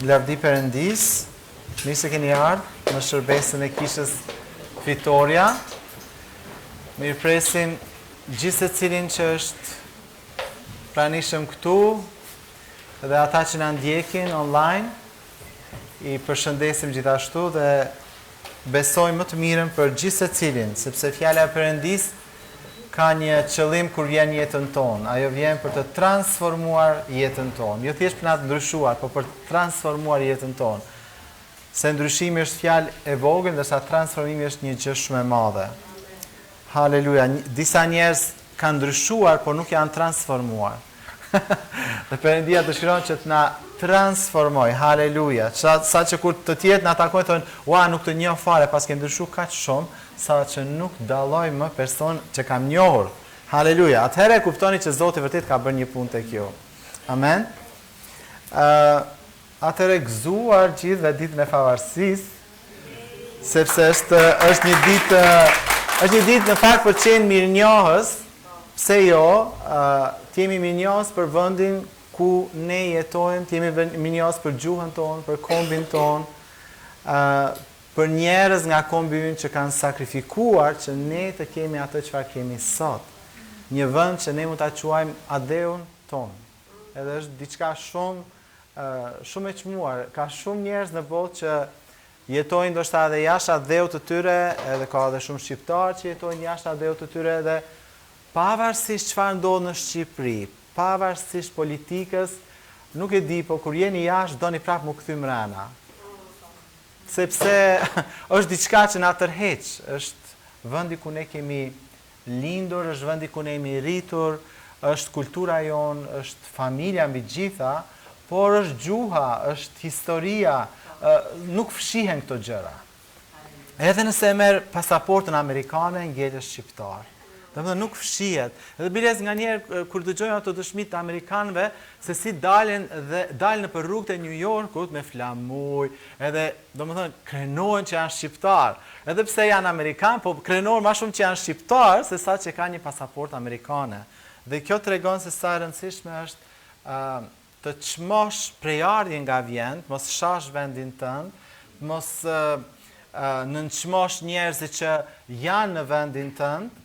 Lavdi Perëndisë, mirë se keni ardhur në shërbesën e Kishës Fitorja. Mirëpresim gjithsecilin që është pranishëm këtu dhe ata që na ndjekin online. I përshëndesim gjithashtu dhe besojmë më të mirën për gjithsecilin, sepse fjala e Perëndisë ka një qëllim kur vjen në jetën tonë. Ajo vjen për të transformuar jetën tonë. Jo thjesht për na të ndryshuar, por për të transformuar jetën tonë. Se ndryshimi është fjalë e vogël, ndërsa transformimi është një gjë shumë e madhe. Haleluja. Disa njerëz kanë ndryshuar, por nuk janë transformuar. Dhe Perëndia dëshiron që të na transformojë. Haleluja. Sa, sa që kur të tjerët na takojnë thonë, "Ua, nuk të njoh fare, paske ndryshu kaq shumë, sa që nuk dalloj më person që kam njohur." Haleluja. Atëherë e kuptoni që Zoti vërtet ka bërë një punë tek ju. Amen. Ë uh, Atëherë gëzuar gjithëve ditën e pavarësisë, sepse është është një ditë është një ditë në fakt për të qenë mirënjohës, pse jo, të jemi mirënjohës për vendin ku ne jetojmë, të jemi mirënjohës për gjuhën tonë, për kombin tonë, për njerëz nga kombi ynë që kanë sakrifikuar që ne të kemi atë çfarë kemi sot. Një vend që ne mund ta quajmë atdheun tonë. Edhe është diçka shumë shumë e çmuar. Ka shumë njerëz në botë që jetojnë ndoshta edhe jashtë atdheut të tyre, edhe ka edhe shumë shqiptarë që jetojnë jashtë atdheut të tyre edhe pavarësisht çfarë ndodh në Shqipëri, pavarësisht politikës, nuk e di, po kur jeni jashtë doni prapë mu kthy mrena. Sepse është diçka që na tërheq, është vendi ku ne kemi lindur, është vendi ku ne jemi rritur, është kultura jonë, është familja mbi të gjitha, por është gjuha, është historia, nuk fshihen këto gjëra. Edhe nëse e merr pasaportën amerikane, ngelesh shqiptar. Domethënë nuk fshihet. Edhe biles nganjëherë kur dëgjojmë ato dëshmitë të amerikanëve se si dalin dhe dalin nëpër rrugët e New Yorkut me flamuj, edhe Domethënë, krenohen që janë shqiptarë. Edhe pse janë amerikanë, po krenohen ma shumë që janë shqiptarë, se sa që kanë një pasaportë amerikane. Dhe kjo tregon se sa e rëndësishme është të çmosh prejardhjen nga vjen, të mos shash vendin tënd, të mos nënçmosh njerëzit që janë në vendin tënd,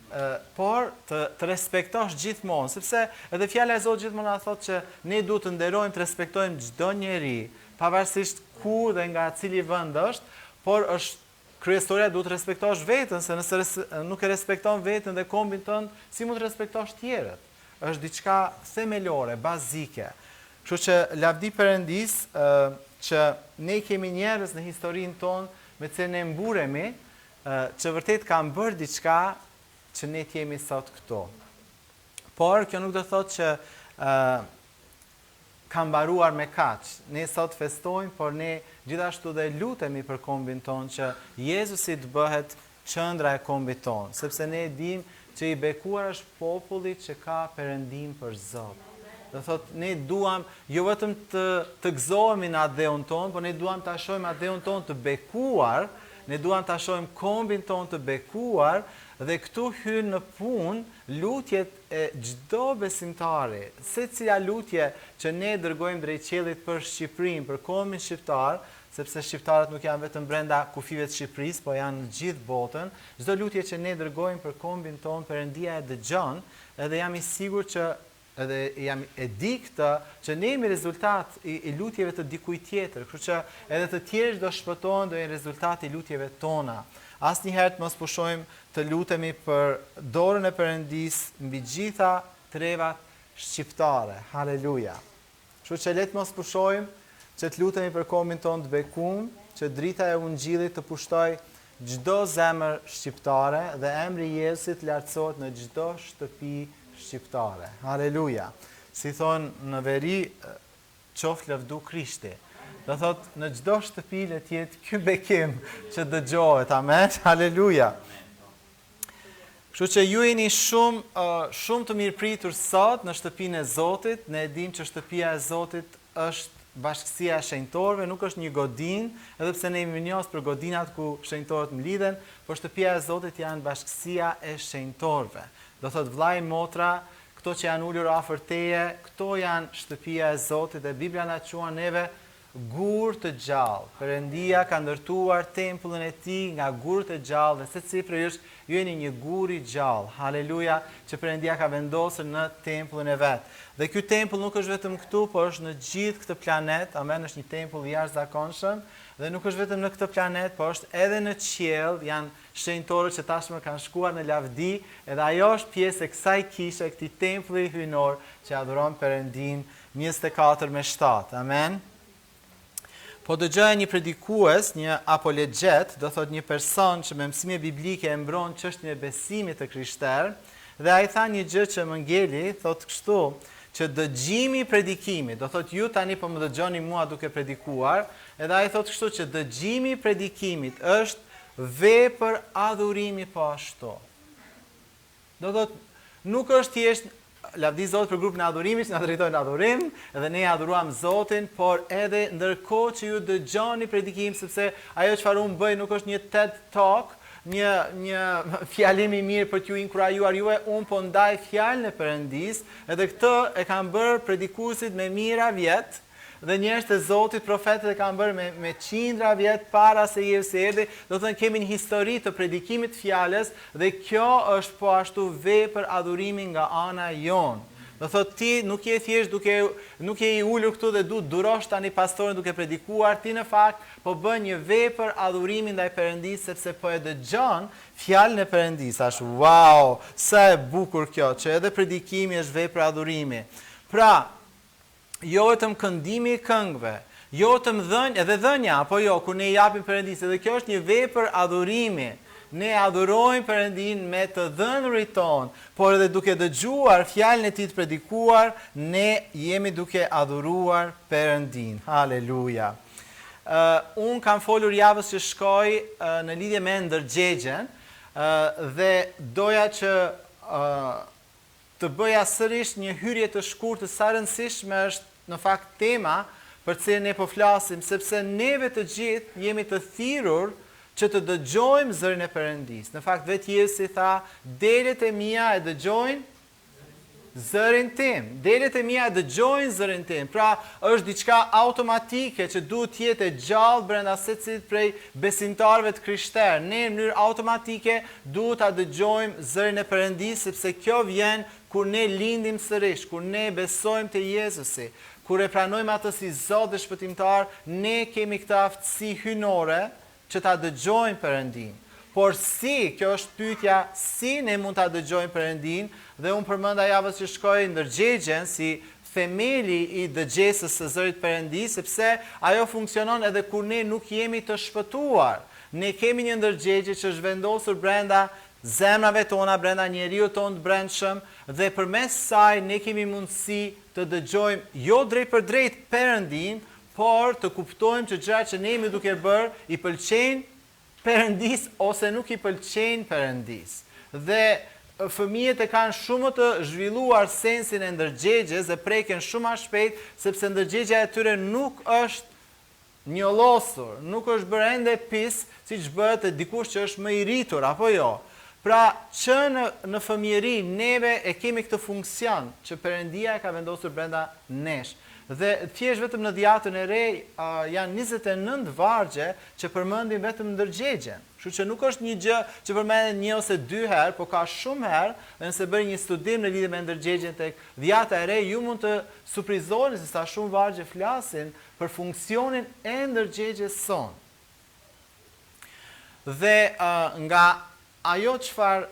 por të, të respektosh gjithmonë, sepse edhe fjala e Zotit gjithmonë na thotë që ne duhet të nderojmë, të respektojmë çdo njeri, Pavarësisht ku dhe nga cili vend është, por është kryesorja duhet të respektosh veten, se nëse nuk e respekton veten dhe kombin tënd, si mund të respektosh tjerët? Është diçka themelore, bazike. Kështu që lavdi Perëndisë që ne kemi njerëz në historinë tonë me të cilën ne mburemi, që vërtet kanë bërë diçka që ne të jemi sot këtu. Por kjo nuk do thotë që ka mbaruar me kaq. Ne sot festojmë, por ne gjithashtu dhe lutemi për kombin tonë që Jezusi të bëhet qendra e kombit tonë, sepse ne e dimë që i bekuar është populli që ka Perëndinë për Zot. Do thotë, ne duam jo vetëm të të gëzohemi në atdheun tonë, por ne duam ta shohim atdheun tonë të bekuar, ne duam ta shohim kombin tonë të bekuar dhe këtu hyn në punë lutjet e çdo besimtari, secila lutje që ne dërgojmë drejt qiellit për Shqipërinë, për kombin shqiptar, sepse shqiptarët nuk janë vetëm brenda kufijve të Shqipërisë, po janë në gjithë botën, çdo lutje që ne dërgojmë për kombin tonë, Perëndia e dëgjon, edhe jam i sigurt që edhe jam e di këtë që ne jemi rezultat i, i lutjeve të dikujt tjetër, kështu që edhe të tjerë që do shpëtohen do jenë rezultat i lutjeve tona. Asnjëherë të mos pushojmë të lutemi për dorën e Perëndisë mbi gjitha trevat shqiptare. Haleluja. Kështu që le të mos pushojmë që të lutemi për kombin tonë të bekum, që drita e Ungjillit të pushtojë çdo zemër shqiptare dhe emri i Jezusit të lartësohet në çdo shtëpi shqiptare. Haleluja. Si thonë në veri, Qoftë lëvdu Krishti. Do thotë në çdo shtëpi le të jetë ky bekim që dëgjohet. Amen. Haleluja. Kështu që ju jeni shumë shumë të mirëpritur sot në shtëpinë e Zotit. Ne e dimë që shtëpia e Zotit është bashkësia e shenjtorëve, nuk është një godinë, edhe pse ne jemi mirënjohës për godinat ku shenjtorët mblidhen, por shtëpia e Zotit janë bashkësia e shenjtorëve. Do thotë vllai, motra, Këto që janë ulur afër teje, këto janë shtëpia e Zotit dhe Bibla na quan neve. Gurë të gjallë. Perëndia ka ndërtuar tempullin e tij nga gurët e gjallë dhe secili prej jush ju jeni një gur i gjallë. Haleluja, që Perëndia ka vendosur në tempullin e vet. Dhe ky tempull nuk është vetëm këtu, por është në gjithë këtë planet. Amen, është një tempull i jashtëzakonshëm dhe nuk është vetëm në këtë planet, por është edhe në qiell. Janë shenjtorët që tashmë kanë shkuar në lavdi, edhe ajo është pjesë e kësaj kishe, këtij tempulli hyjnor që adhuron Perëndinë 24 me 7. Amen. Po dëgjoja një predikues, një apologjet, do thotë një person që me mësime biblike e mbron çështjen e besimit të krishterë, dhe ai tha një gjë që më ngeli, thotë kështu, që dëgjimi i predikimit, do thotë ju tani po më dëgjoni mua duke predikuar, edhe ai thotë kështu që dëgjimi i predikimit është Vepër adhurimi po ashtu. Do thotë, nuk është thjesht lavdi Zotit për grupin e adhurimit që na drejtojnë në adhurim, edhe ne adhuruam Zotin, por edhe ndërkohë që ju dëgjoni predikim, sepse ajo çfarë unë bëj nuk është një TED Talk, një një fjalim i mirë për t'ju inkurajuar juve, unë po ndaj fjalën e Perëndisë, edhe këtë e kanë bërë predikuesit me mijëra vjet, Dhe njerëzit e Zotit, profetët e kanë bërë me me qindra vjet para se Jezusi erdhi, do të thënë kemi një histori të predikimit të fjalës dhe kjo është po ashtu vepër adhurimi nga ana jonë. Do thotë ti nuk je thjesht duke nuk je i ulur këtu dhe duhet durosh tani pastorin duke predikuar, ti në fakt po bën një vepër adhurimi ndaj Perëndisë sepse po e dëgjon fjalën e Perëndisë. Thashë, wow, sa e bukur kjo, që edhe predikimi është vepër adhurimi. Pra, jo vetëm këndimi i këngëve, jo vetëm dhënë, edhe dhënia, apo jo, kur ne i japim Perëndisë, edhe kjo është një vepër adhurimi. Ne adhurojmë Perëndinë me të dhënurit tonë, por edhe duke dëgjuar fjalën e Tij të predikuar, ne jemi duke adhuruar Perëndinë. Haleluja. Uh, unë kam folur javës që shkoi uh, në lidhje me ndërgjegjen uh, dhe doja që uh, Të bëja sërish një hyrje të shkurtër sa e rëndësishme është në fakt tema për të cilën ne po flasim, sepse neve të gjithë jemi të thirrur që të dëgjojmë zërin e Perëndisë. Në fakt vetë Jezusi tha, delet e mia e dëgjojnë zërin tim. Delet e mia e dëgjojnë zërin tim. Pra, është diçka automatike që duhet të jetë e gjallë brenda secilit prej besimtarëve të krishterë. Ne në mënyrë automatike Duhet ta dëgjojmë zërin e Perëndisë sepse kjo vjen kur ne lindim sërish, kur ne besojmë te Jezusi, kur e pranojmë Atë si Zot dhe Shpëtimtar, ne kemi këtë aftësi hyjnore që ta dëgjojmë Perëndinë. Por si, kjo është pyetja, si ne mund ta dëgjojmë Perëndinë, dhe unë përmenda javës që shkoi ndërgjegjen si themeli i dëgjesës së zërit të Perëndisë, sepse ajo funksionon edhe kur ne nuk jemi të shpëtuar. Ne kemi një ndërgjegje që është vendosur brenda zemrave tona, brenda njeriut tonë të brendshëm dhe përmes saj ne kemi mundësi të dëgjojmë jo drejtpërdrejt Perëndinë, por të kuptojmë që gjërat që ne jemi duke bërë i pëlqejnë Perëndisë ose nuk i pëlqejnë Perëndisë. Dhe fëmijët e kanë shumë më të zhvilluar sensin e ndërgjegjes dhe preken shumë ma shpejt, sepse ndërgjegja e tyre nuk është njollosur, nuk është bërë ende pis, siç bëhet te dikush që është më i rritur, apo jo? Pra, që në në fëmijëri neve e kemi këtë funksion që Perëndia e ka vendosur brenda nesh. Dhe thjesht vetëm në Dhjatën e Re janë 29 vargje që përmendin vetëm ndërgjegjen. Kështu që nuk është një gjë që përmendet një ose dy herë, po ka shumë herë, dhe nëse bëni një studim në lidhje me ndërgjegjen tek Dhjata e Re, ju mund të surprizoheni se sa shumë vargje flasin për funksionin e ndërgjegjes sonë. Dhe nga ajo çfarë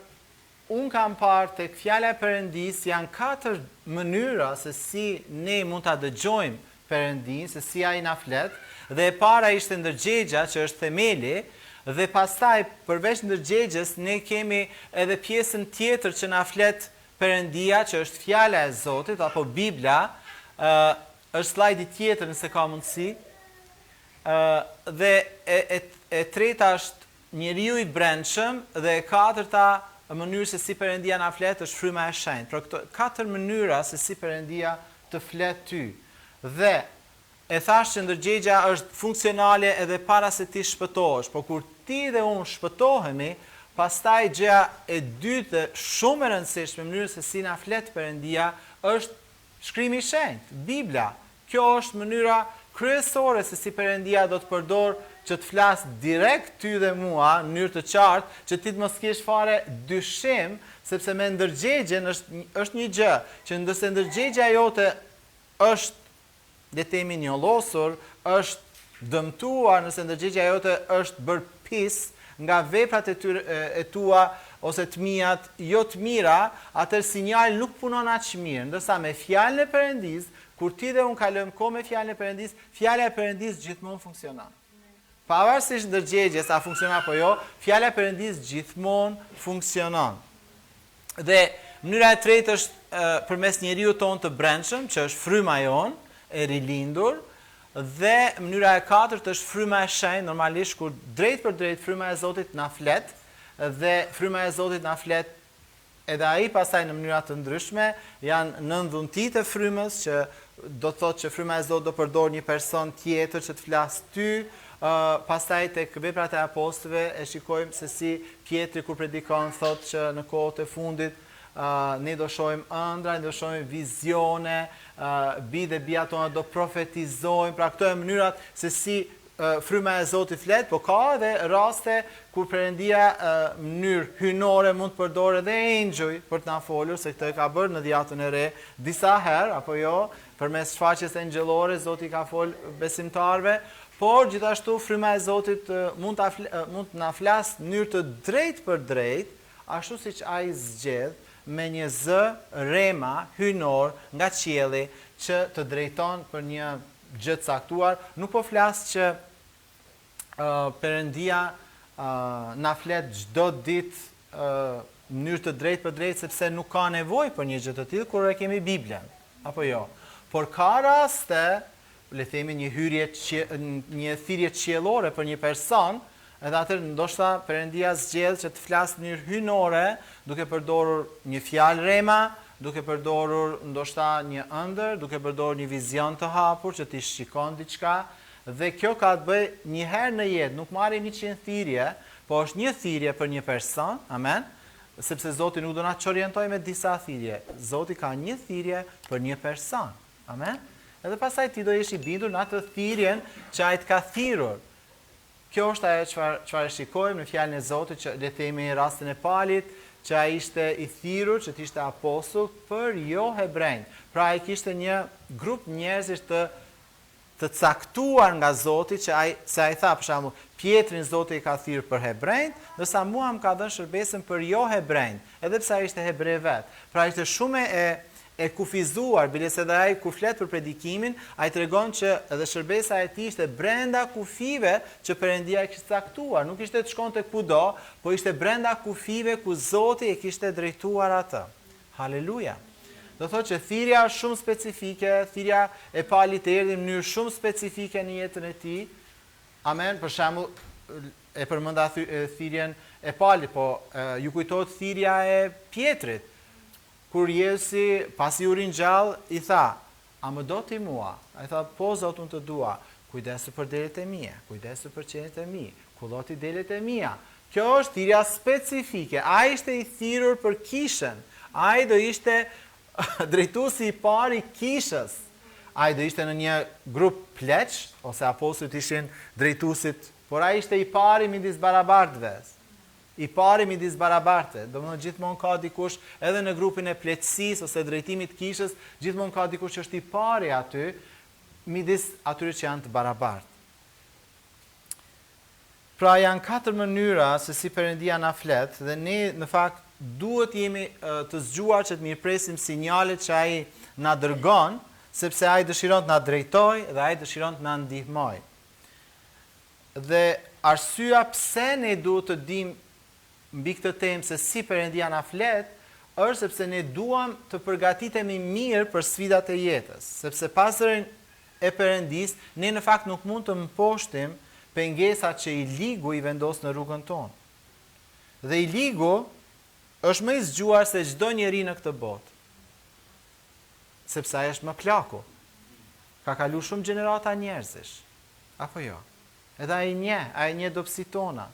unë kam parë tek fjala e Perëndisë janë katër mënyra se si ne mund ta dëgjojmë Perëndinë, se si ai na flet, dhe e para ishte ndërgjegja që është themeli, dhe pastaj përveç ndërgjegjes ne kemi edhe pjesën tjetër që na flet Perëndia që është fjala e Zotit apo Bibla, ë është slajdi tjetër nëse ka mundësi. Ë dhe e, e, e treta është njeriu i brendshëm dhe e katërta mënyrë se si Perëndia na flet është fryma e shenjtë. Pra këto katër mënyra se si Perëndia të flet ty. Dhe e thashë që ndërgjegja është funksionale edhe para se ti shpëtohesh, po kur ti dhe unë shpëtohemi, pastaj gjëja e dytë dhe shumë e rëndësishme mënyrën se si na flet Perëndia është Shkrimi i Shenjtë, Bibla. Kjo është mënyra kryesore se si Perëndia do të përdorë që të flasë direkt ty dhe mua në mënyrë të qartë, që ti të mos kesh fare dyshim, sepse me ndërgjegjen është është një gjë që nëse ndërgjegja jote është le të themi njollosur, është dëmtuar nëse ndërgjegja jote është bërë pis nga veprat e tyre e tua ose të miat jo të mira, atëherë sinjali nuk punon aq mirë, ndërsa me fjalën e Perëndisë, kur ti dhe unë kalojmë kohë me fjalën e Perëndisë, fjala e Perëndisë gjithmonë funksionon. Pavarësisht ndërgjegjes a funksionon apo jo, fjala e Perëndisë gjithmonë funksionon. Dhe mënyra e tretë është përmes njeriut tonë të brendshëm, që është fryma jonë e rilindur, dhe mënyra e katërt është fryma e shenjtë, normalisht kur drejtpërdrejt fryma e Zotit na flet dhe fryma e Zotit na flet edhe ai pastaj në mënyra të ndryshme, janë nëntë dhuntitë e frymës që do të thotë që fryma e Zotit do përdorë një person tjetër që të flasë ty, pastaj tek veprat e apostujve e shikojmë se si Pjetri kur predikon thotë që në kohët e fundit ne do shohim ëndrra, ne do shohim vizione, bijtë dhe bijat tona do profetizojnë, pra këto janë mënyrat se si fryma e Zotit flet, po ka edhe raste kur Perëndia në mënyrë hyjnore mund të përdorë edhe engjëj për të na folur, se këtë e ka bërë në Dhjatën e Re disa herë, apo jo, përmes shfaqjes engjëllore Zoti i ka fol besimtarëve, por gjithashtu fryma e Zotit mund ta mund të na flasë në mënyrë të drejtpërdrejtë, ashtu siç ai zgjedh me një zë rema hyjnor nga qielli që të drejton për një gjë të caktuar, nuk po flas që Perëndia na flet çdo ditë në mënyrë të drejtpërdrejtë sepse nuk ka nevojë për një gjë të tillë kur e kemi Biblën, apo jo. Por ka raste, le të themi një hyrje një thirrje qiellore për një person, edhe atëherë ndoshta Perëndia zgjedh që të flasë në mënyrë hyjnore, duke përdorur një fjalë rema, duke përdorur ndoshta një ëndërr, duke përdorur një vizion të hapur që ti shikon diçka dhe kjo ka të bëjë një herë në jetë, nuk marrim 100 thirrje, po është një thirrje për një person, amen, sepse Zoti nuk do na çorientojë me disa thirrje. Zoti ka një thirrje për një person. Amen. Edhe pastaj ti do jesh i bindur në atë thirrjen që ai të ka thirrur. Kjo është ajo çfarë çfarë e shikojmë në fjalën e Zotit që le të themi rastin e Palit, që ai ishte i thirrur që të ishte apostull për jo hebrenj. Pra ai kishte një grup njerëzish të të caktuar nga Zoti që ai se ai tha për shembull Pjetrin Zoti e ka thirrur për hebrenjtë, ndërsa mua më ka dhënë shërbesën për jo hebrenjtë, edhe pse ai ishte hebre vetë. Pra ishte shumë e e kufizuar, biles edhe ai kur flet për predikimin, ai tregon që edhe shërbesa e tij ishte brenda kufijve që Perëndia e kishte caktuar, nuk ishte të shkonte kudo, po ishte brenda kufijve ku Zoti e kishte drejtuar atë. Haleluja! Do thotë që thirrja është shumë specifike, thirrja e Palit erdhi në mënyrë shumë specifike në jetën e tij. Amen, për shembull, e përmenda thirrjen e Palit, po ju kujtohet thirrja e Pjetrit. Kur Jezusi, pasi u ringjall, i tha, A më do ti mua? Ai tha, Po, Zot, unë të dua. Kujdesu për delet e mia, kujdesu për qentë e mi, kulloti delet e mia. Kjo është thirrja specifike. Ai ishte i thirrur për kishën. Ai do ishte drejtuesi i parë i kishës. Ai do ishte në një grup pleq, ose apostujt ishin drejtuesit, por ai ishte i pari midis barabartëve. I pari midis barabartëve, domethënë gjithmonë ka dikush edhe në grupin e pleqësisë ose drejtimit të kishës, gjithmonë ka dikush që është i pari aty midis atyre që janë të barabartë. Pra janë katër mënyra se si Perëndia na flet dhe ne në fakt duhet të jemi të zgjuar që të mirëpresim sinjalet që ai na dërgon, sepse ai dëshiron të na drejtojë dhe ai dëshiron të na ndihmojë. Dhe arsyeja pse ne duhet të dimë mbi këtë temë se si Perëndia na flet, është sepse ne duam të përgatitemi mirë për sfidat e jetës, sepse pa zërin e Perëndisë, ne në fakt nuk mund të mposhtim pengesat që i ligu i vendos në rrugën tonë. Dhe i ligu është më i zgjuar se çdo njeri në këtë botë. Sepse ai është më plaku. Ka kalu shumë gjenerata njerëzish. Apo jo? Edhe ai njeh, ai njeh dobësitë tona.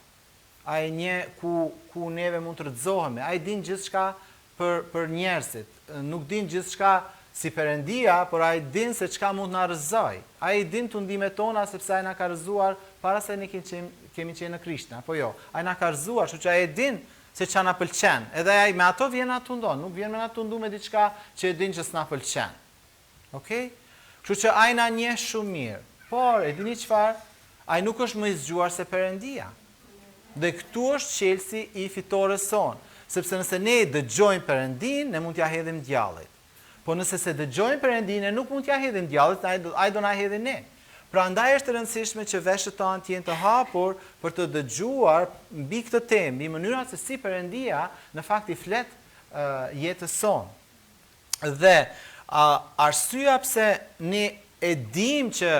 Ai njeh ku ku neve mund të rrëzohemi. Ai din gjithçka për për njerëzit. Nuk din gjithçka si Perëndia, por ai din se çka mund të na rrëzojë. Ai i din tundimet tona sepse ai na ka rrëzuar para se ne kemi qenë në Krishtin, apo jo? Ai na ka rrëzuar, kështu që ai e din se ça na pëlqen. Edhe ai me ato vjen na tundon, nuk vjen me na tundu me diçka që e din që s'na pëlqen. Okej? Kështu që ai na njeh shumë mirë. Por, e dini çfarë? Ai nuk është më i zgjuar se Perëndia. Dhe këtu është çelësi i fitores sonë, sepse nëse ne dëgjojmë Perëndinë, ne mund t'ia hedhim djallit. Po nëse s'e dëgjojmë Perëndinë, ne nuk mund t'ia hedhim djallit, ai do, ai do na hedhi ne. Prandaj është e rëndësishme që veshët tanë të jenë të hapur për të dëgjuar mbi këtë temë, mbi mënyrat se si Perëndia në fakt i flet uh, jetës sonë. Dhe arsyeja pse ne e dimë që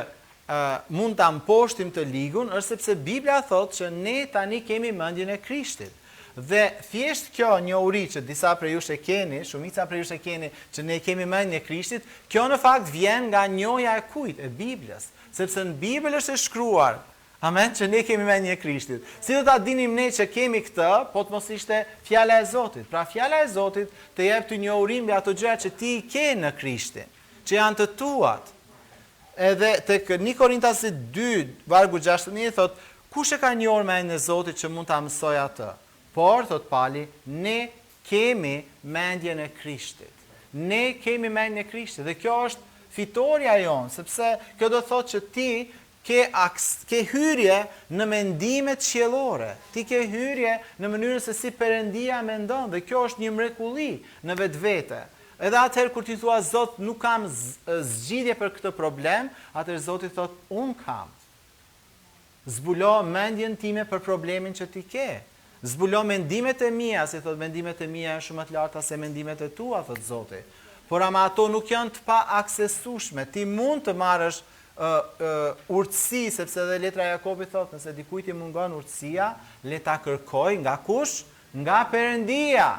mund ta mposhtim të ligun është sepse Bibla thotë që ne tani kemi mendjen e Krishtit. Dhe thjesht kjo njohuri që disa prej jush e keni, shumica prej jush e keni, që ne kemi mendjen e Krishtit, kjo në fakt vjen nga njohja e kujt? E Biblës. Sepse në Bibël është e shkruar Amen, që ne kemi mendjen e Krishtit. Si do ta dinim ne që kemi këtë, po të mos ishte fjala e Zotit? Pra fjala e Zotit të jep ty njohuri mbi ato gjëra që ti i ke në Krishtin, që janë të tuat. Edhe tek 1 Korintasit 2, vargu 16 thotë, kush e ka njohur mendjen e Zotit që mund ta mësojë atë? Por, thotë Pali, ne kemi mendjen e Krishtit. Ne kemi mendjen e Krishtit dhe kjo është fitorja jonë, sepse kjo do të thotë që ti Ke aks, ke hyrje në mendimet qiellore. Ti ke hyrje në mënyrën se si Perëndia mendon dhe kjo është një mrekulli në vetvete. Edhe atëherë kur ti thua Zot nuk kam zgjidhje për këtë problem, atëherë Zoti thotë unë kam. Zbulo mendjen time për problemin që ti ke. Zbulo mendimet e mia, si thotë mendimet e mia janë shumë më të larta se mendimet e tua, thotë Zoti. Por ama ato nuk janë të paaksesueshme. Ti mund të marrësh ë ë urtësi, sepse edhe letra e Jakobit thotë, nëse dikujt i mungon urtësia, le ta kërkojë nga kush? Nga Perëndia,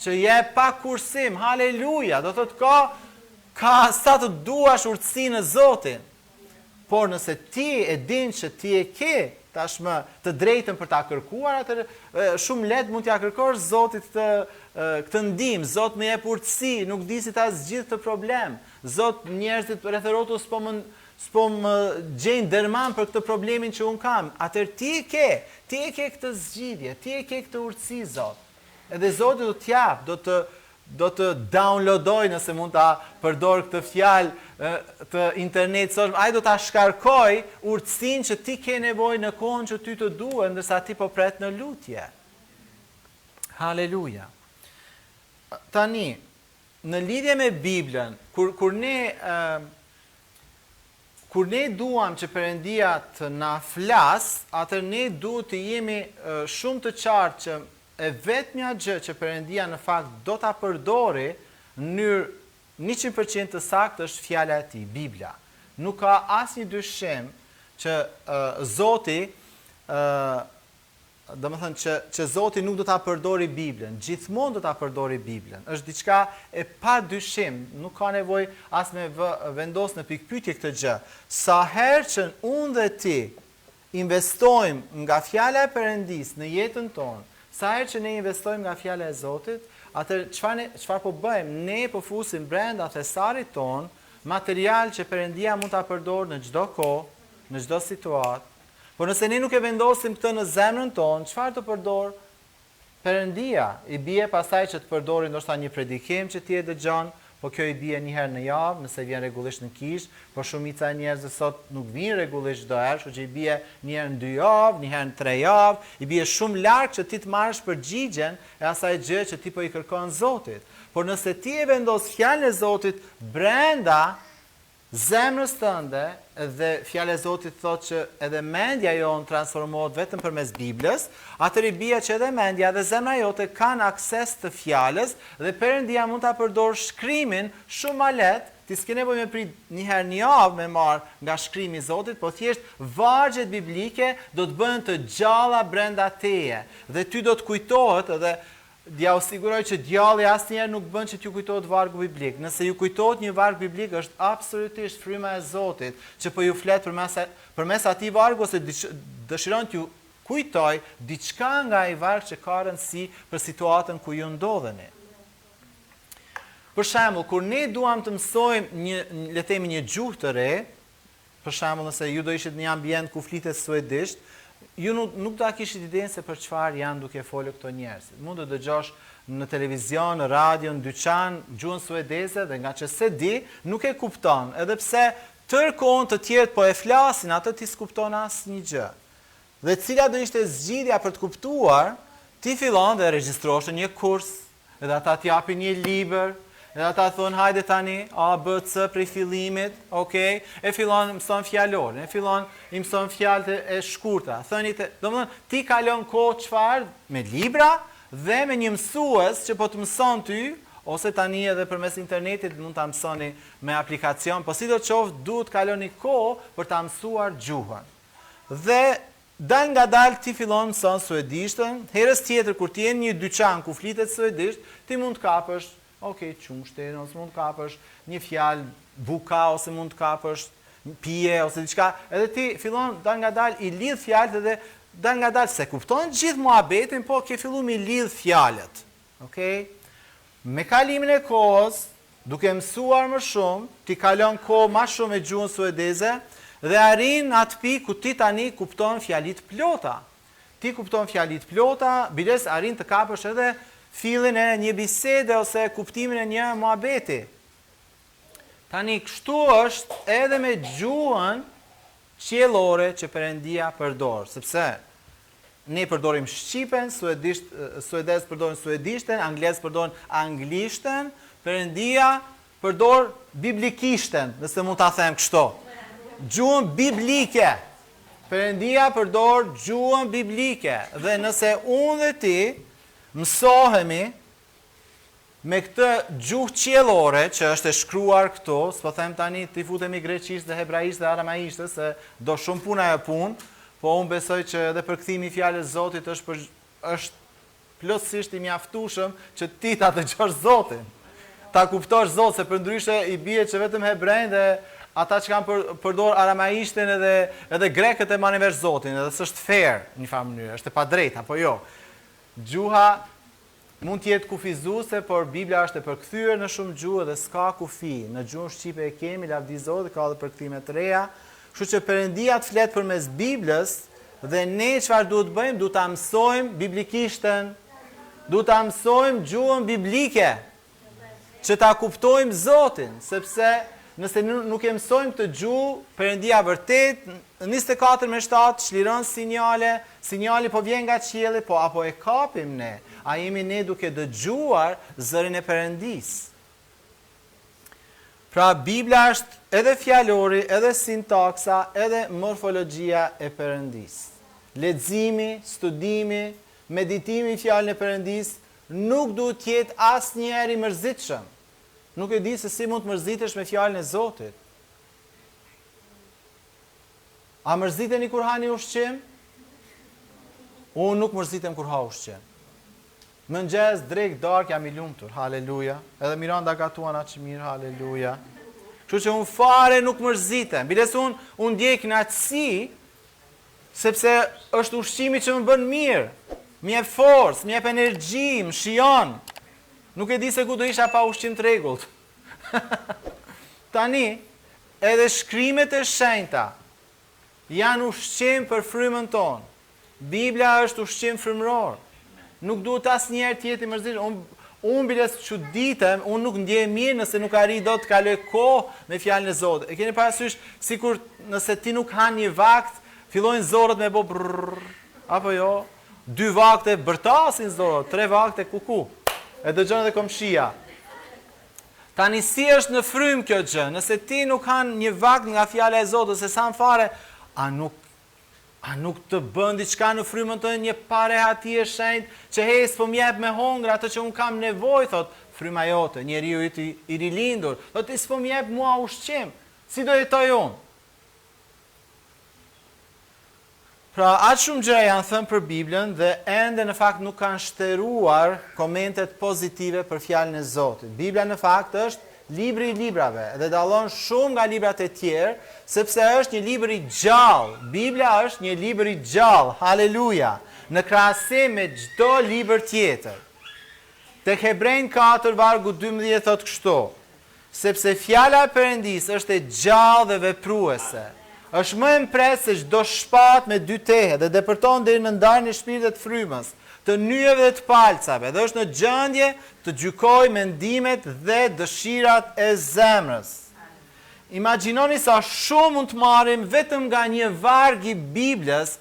që jep pa kursim. Haleluja! Do thotë ka ka sa të duash urtësi në Zotin. Por nëse ti e din që ti e ke tashmë të drejtën për ta kërkuar, atëherë shumë lehtë mund t'ia kërkosh Zotit këtë këtë ndihmë. Zot më jep urtësi, nuk di si ta zgjidh këtë problem. Zot, njerëzit rreth e rrotull s'po më s'po më gjejnë derman për këtë problemin që unë kam. Atëherë ti e ke, ti e ke këtë zgjidhje, ti e ke këtë urtësi, Zot. Edhe Zoti do të japë, do të do të downloadojë, nëse mund ta përdor këtë fjalë të internetit sot, ai do ta shkarkojë urtësinë që ti ke nevojë në kohën që ty të duhet, ndërsa ti po pret në lutje. Haleluja. Tani, në lidhje me Biblën, kur kur ne ë Kur ne duam që Perëndia të na flasë, atëherë ne duhet të jemi shumë të qartë që e vetmja gjë që Perëndia në fakt do ta përdori në mënyrë 100% të saktë është fjala e tij, Bibla. Nuk ka asnjë dyshim që Zoti Domethënë që që Zoti nuk do ta përdori Biblën, gjithmonë do ta përdori Biblën. Është diçka e padyshim, nuk ka nevojë as me vë, vendos në pikëpyetje këtë gjë. Sa herë që unë dhe ti investojmë nga fjala e Perëndisë në jetën tonë, sa herë që ne investojmë nga fjala e Zotit, atëherë çfarë ne çfarë po bëjmë? Ne po fusim brenda thesarit tonë material që Perëndia mund ta përdorë në çdo kohë, në çdo situatë, Por nëse ne nuk e vendosim këtë në zemrën tonë, çfarë do përdorë Perëndia? I bie pastaj që të përdori ndoshta një predikim që ti e dëgjon, po kjo i bie një herë në javë, nëse vjen rregullisht në kishë, por shumica e njerëzve sot nuk vijnë rregullisht çdo herë, kështu që i bie një herë në dy javë, një herë në tre javë, i bie shumë larg që ti të marrësh përgjigjen e asaj gjëje që ti po i kërkon Zotit. Por nëse ti e vendos fjalën e Zotit brenda Zemrës tënde dhe fjala e Zotit thotë që edhe mendja jonë transformohet vetëm përmes Biblës, atëherë i bie që edhe mendja dhe zemra jote kanë akses të fjalës dhe Perëndia mund ta përdorë shkrimin shumë ma lehtë, ti s'ke nevojë me prit një herë në javë me marrë nga shkrimi i Zotit, po thjesht vargjet biblike do të bëhen të gjalla brenda teje dhe ty do të kujtohet edhe Jua siguroj që djalli asnjëherë nuk bën që t'ju kujtohet vargu biblik. Nëse ju kujtohet një varg biblik është absolutisht fryma e Zotit që po ju flet përmes përmes atij vargu ose dëshiron t'ju kujtojë diçka nga ai varg që ka rëndësi për situatën ku ju ndodheni. Për shembull, kur ne duam të mësojmë një, le të themi një gjuhë të re, për shembull, nëse ju do ishit në një ambient ku flitet suedisht, ju nuk nuk do ta kishit idenë se për çfarë janë duke folur këto njerëz. Mund të dëgjosh në televizion, në radio, në dyqan gjuhën suedeze dhe nga që s'e di, nuk e kupton, edhe pse tërë kohën të tjerët po e flasin atë ti s'kupton asnjë gjë. Dhe cila do ishte zgjidhja për të kuptuar, ti fillon dhe regjistrohesh në një kurs, edhe ata të japin një libër, edhe ata thonë hajde tani A B C prej fillimit, ok, e fillon mëson fjalorin, e fillon i mëson fjalët e shkurtra. Thëniet, domethënë ti kalon kohë çfarë me libra dhe me një mësues që po të mëson ty, ose tani edhe përmes internetit mund ta mësoni me aplikacion, po sidoqoftë duhet të kaloni kohë për ta mësuar gjuhën. Dhe dalngadalë ti fillon mëson suedishten, herës tjetër kur ti je në një dyqan ku flitet suedisht, ti mund të kapësh, ok, qumështin, ose mund të kapësh një fjalë buka ose mund të kapësh pije ose diçka, edhe ti fillon dalngadalë i lidh fjalët edhe dalngadalë s'e kupton gjithë muhabetin, po ke fillu mi lidh fjalët. Ok? Me kalimin e kohës, duke mësuar më shumë, ti kalon kohë ma shumë me gjuhën suedeze dhe arrin në atë pikë ku ti tani kupton fjali të plota. Ti kupton fjali të plota, biles arrin të kapësh edhe fillin e një bisede ose kuptimin e një muhabeti. Tani kështu është edhe me gjuhën qiellore që Perëndia përdor, sepse Ne përdorim shqipen, suedisht, suedezët përdorin suedishten, anglezët përdorin anglishten, Perëndia përdor biblikishten, nëse mund ta them kështu. Gjuhën biblike. Perëndia përdor gjuhën biblike dhe nëse unë dhe ti mësohemi Me këtë gjuhë qiellore që është e shkruar këtu, s'po them tani t'i futemi greqisht dhe hebraisht dhe aramaisht, se do shumë punë ajo punë, po unë besoj që edhe përkthimi i fjalës Zotit është për është plotësisht i mjaftueshëm që ti ta dëgjosh Zotin. Ta kuptosh Zotin, se përndryshe i bie që vetëm hebrenjtë dhe ata që kanë për, përdor aramaishten edhe edhe grekët e marrin vesh Zotin, edhe s'është fair në një farë mënyrë, është e padrejtë apo jo. Gjuha Mund të jetë kufizuese, por Bibla është e përkthyer në shumë gjuhë dhe s'ka kufi. Në gjuhën shqipe e kemi, lavdi Zotit, ka edhe përkthime të reja. Kështu që Perëndia të flet përmes Biblës dhe ne çfarë duhet të bëjmë? Duhet ta mësojmë biblikishten. Duhet ta mësojmë gjuhën biblike që ta kuptojmë Zotin, sepse nëse nuk e mësojmë këtë gjuhë, Perëndia vërtet 24 me 7 çliron sinjale, sinjali po vjen nga qielli, po a po e kapim ne? A jemi ne duke dëgjuar zërin e Perëndisë? Pra Bibla është edhe fjalori, edhe sintaksa, edhe morfologjia e Perëndisë. Leximi, studimi, meditimi në fjalën e Perëndisë nuk duhet të jetë asnjëherë i mërzitshëm. Nuk e di se si mund të mërzitesh me fjalën e Zotit. A mërziteni kur hani ushqim? Unë nuk mërzitem kur ha ushqim. Mëngjes, drekë, darkë jam i lumtur. Haleluja. Edhe Miranda gatuan aq mirë, haleluja. Kështu që unë fare nuk mërzitem. Biles unë unë ndjej kënaqësi sepse është ushqimi që më bën mirë. Më jep forcë, më jep energji, më shijon. Nuk e di se ku do isha pa ushqim të rregullt. Tani, edhe shkrimet e shenjta janë ushqim për frymën tonë. Bibla është ushqim frymëror. Nuk duhet asnjëherë të jetë i mërzitshëm. Unë unë biles çuditem, unë nuk ndjehem mirë nëse nuk arrij dot të kaloj kohë me fjalën e Zotit. E keni parasysh sikur nëse ti nuk han një vakt, fillojnë zorrët me bo brrrr, apo jo? Dy vakte bërtasin zorrët, tre vakte kuku. E dëgjon edhe komshia. Tani si është në frymë kjo gjë? Nëse ti nuk han një vakt nga fjala e Zotit ose s'han fare, a nuk a nuk të bën diçka në frymën tënde një parehati e shenjtë që hej s'po më jep me hongër atë që unë kam nevojë thotë fryma jote, njeriu yt i, i rilindur, thotë ti s'po më jep mua ushqim, si do jetoj unë? Pra, aq shumë gjëra janë thënë për Biblën dhe ende në fakt nuk kanë shteruar komentet pozitive për Fjalën e Zotit. Bibla në fakt është libri i librave dhe dallon shumë nga librat e tjerë, sepse është një libër i gjallë. Bibla është një libër i gjallë, haleluja, në krahasim me çdo libër tjetër. Tek Hebrenjtë 4 vargu 12 thotë kështu: Sepse fjala e Perëndisë është e gjallë dhe vepruese. Është më e mprehtë se çdo shpatë me dy tehe dhe depërton deri në ndarjen e shpirtit dhe të frymës, të nyjeve dhe të palcave dhe është në gjendje të gjykojë mendimet dhe dëshirat e zemrës. Imagjinoni sa shumë mund të marrim vetëm nga një varg i Biblës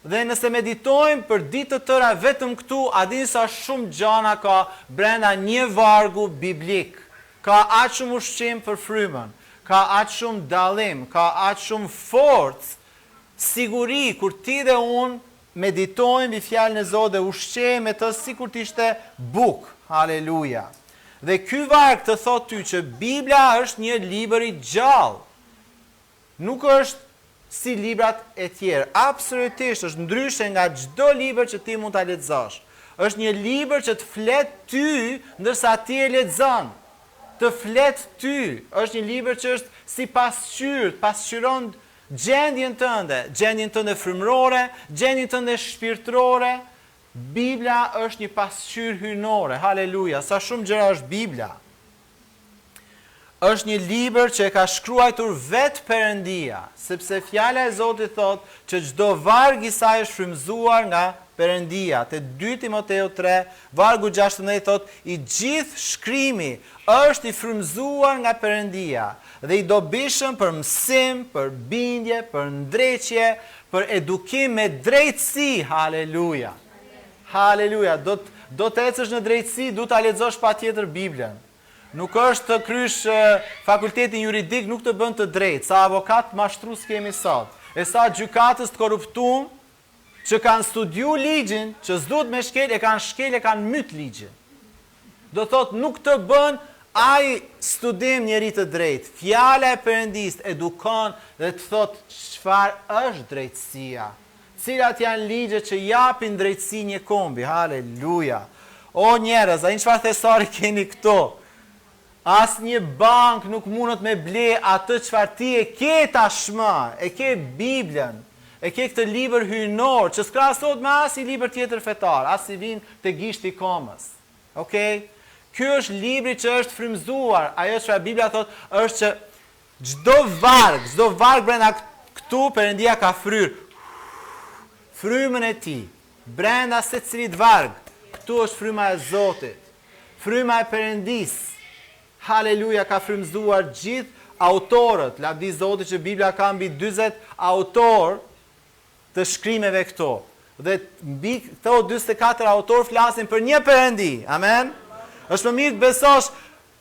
dhe nëse meditojmë për ditë të tëra vetëm këtu, a dini sa shumë gjana ka brenda një vargu biblik. Ka aq shumë ushqim për frymën, ka aq shumë dallim, ka aq shumë forcë, siguri kur ti dhe unë meditojmë mbi fjalën e Zotit dhe ushqehemi me të sikur të ishte bukë. Haleluja. Dhe ky varg të thotë ty që Bibla është një libër i gjallë. Nuk është si librat e tjerë. Absolutisht është ndryshe nga çdo libër që ti mund ta lexosh. Është një libër që të flet ty ndërsa ti e lexon. Të flet ty. Është një libër që është si pasqyrë, të pasqyron Gjendjen tënde, gjendjen tënde frymërore, gjendjen tënde shpirtërore, Bibla është një pasqyrë hyjnore. Haleluja, sa shumë gjëra është Bibla. Është një libër që e ka shkruajtur vetë Perëndia, sepse fjala e Zotit thotë që çdo varg i saj është frymëzuar nga Perëndia. Te 2 Timoteu 3, vargu 16 thotë, i gjithë shkrimi është i frymëzuar nga Perëndia dhe i dobishëm për mësim, për bindje, për ndreqje, për edukim me drejtësi. Haleluja. Haleluja. Do të do të ecësh në drejtësi, duhet ta lexosh patjetër Biblën. Nuk është të krysh fakultetin juridik nuk të bën të drejtë. Sa avokat mashtrus kemi sot. E sa gjykatës të korruptum që kanë studiu ligjin, që s'duhet me shkel, e kanë shkel e kanë myt ligjin. Do thotë nuk të bën ai studim njeri të drejtë. Fjala e Perëndisë të edukon dhe të thotë çfarë është drejtësia. Cilat janë ligjet që japin drejtësi një kombi. Haleluja. O njerëz, a dini çfarë thesari keni këtu? Asnjë bankë nuk mundet me ble atë çfarë ti e ke tashmë, e ke Biblën, e ke këtë libër hyjnor që s'krahasohet me asnjë libër tjetër fetar, as i vin te gishti i komës. Okej? Ky është libri që është frymëzuar. Ajo çfarë Bibla thotë është që çdo varg, çdo varg brenda këtu Perëndia ka fryrë frymën e tij brenda secilit varg. Këtu është fryma e Zotit. Fryma e Perëndisë, haleluja, ka frymëzuar gjithë autorët, lavdi Zotit që Bibla ka mbi 40 autorë të shkrimeve këto. Dhe mbi këto 44 autorë flasin për një Perëndi. Amen. Është më mirë të besosh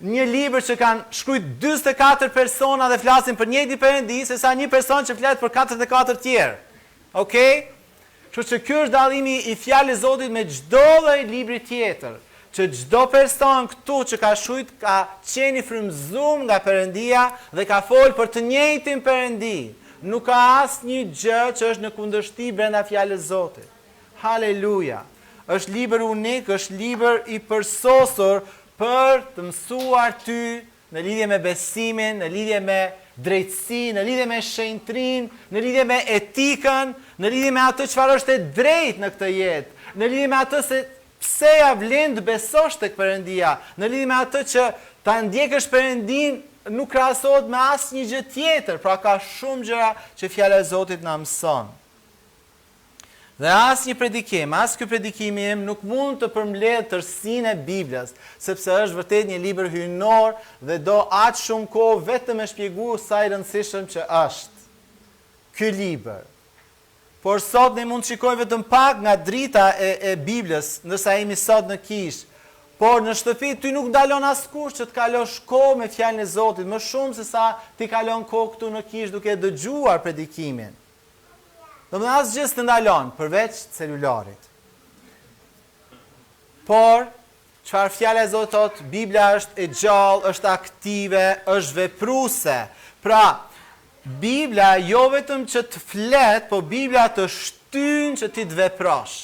një libër që kanë shkrujt 44 persona dhe flasin për njëjtin Perëndi, sesa një person që flet për 44 tjerë. Okej? Kështu që ky është dallimi i Fjalës së Zotit me çdo lloj libri tjetër, që çdo person këtu që ka shkrujt ka qenë i frymëzum nga Perëndia dhe ka folë për të njëjtin Perëndi. Nuk ka asnjë gjë që është në kundërshti brenda Fjalës së Zotit. Haleluja! Është libër unik, është libër i përsosur për të mësuar ty në lidhje me besimin, në lidhje me drejtësinë, në lidhje me shenjtërinë, në lidhje me etikën, në lidhje me atë çfarë është e drejtë në këtë jetë, në lidhje me atë se pse ia vlen të besosh tek Perëndia, në lidhje me atë që ta ndjekësh Perëndinë nuk krahasohet me asnjë gjë tjetër, pra ka shumë gjëra që fjala e Zotit na mëson. Dhe asnjë predikim, as ky predikimi im nuk mund të përmbledhë tërësinë e Biblës, sepse është vërtet një libër hyjnor dhe do aq shumë kohë vetëm me shpjegu sa i rëndësishëm që është ky libër. Por sot ne mund të shikojmë vetëm pak nga drita e, e Biblës, ndërsa jemi sot në kishë. Por në shtëpi ty nuk ndalon askush që të kalosh kohë me fjalën e Zotit, më shumë se sa ti kalon kohë këtu në kishë duke dëgjuar predikimin. Domethënë asgjë s'të ndalon përveç celularit. Por çfarë fjala e Zotit thotë, Bibla është e gjallë, është aktive, është vepruese. Pra, Bibla jo vetëm që të flet, po Bibla të shtyn që ti të veprosh.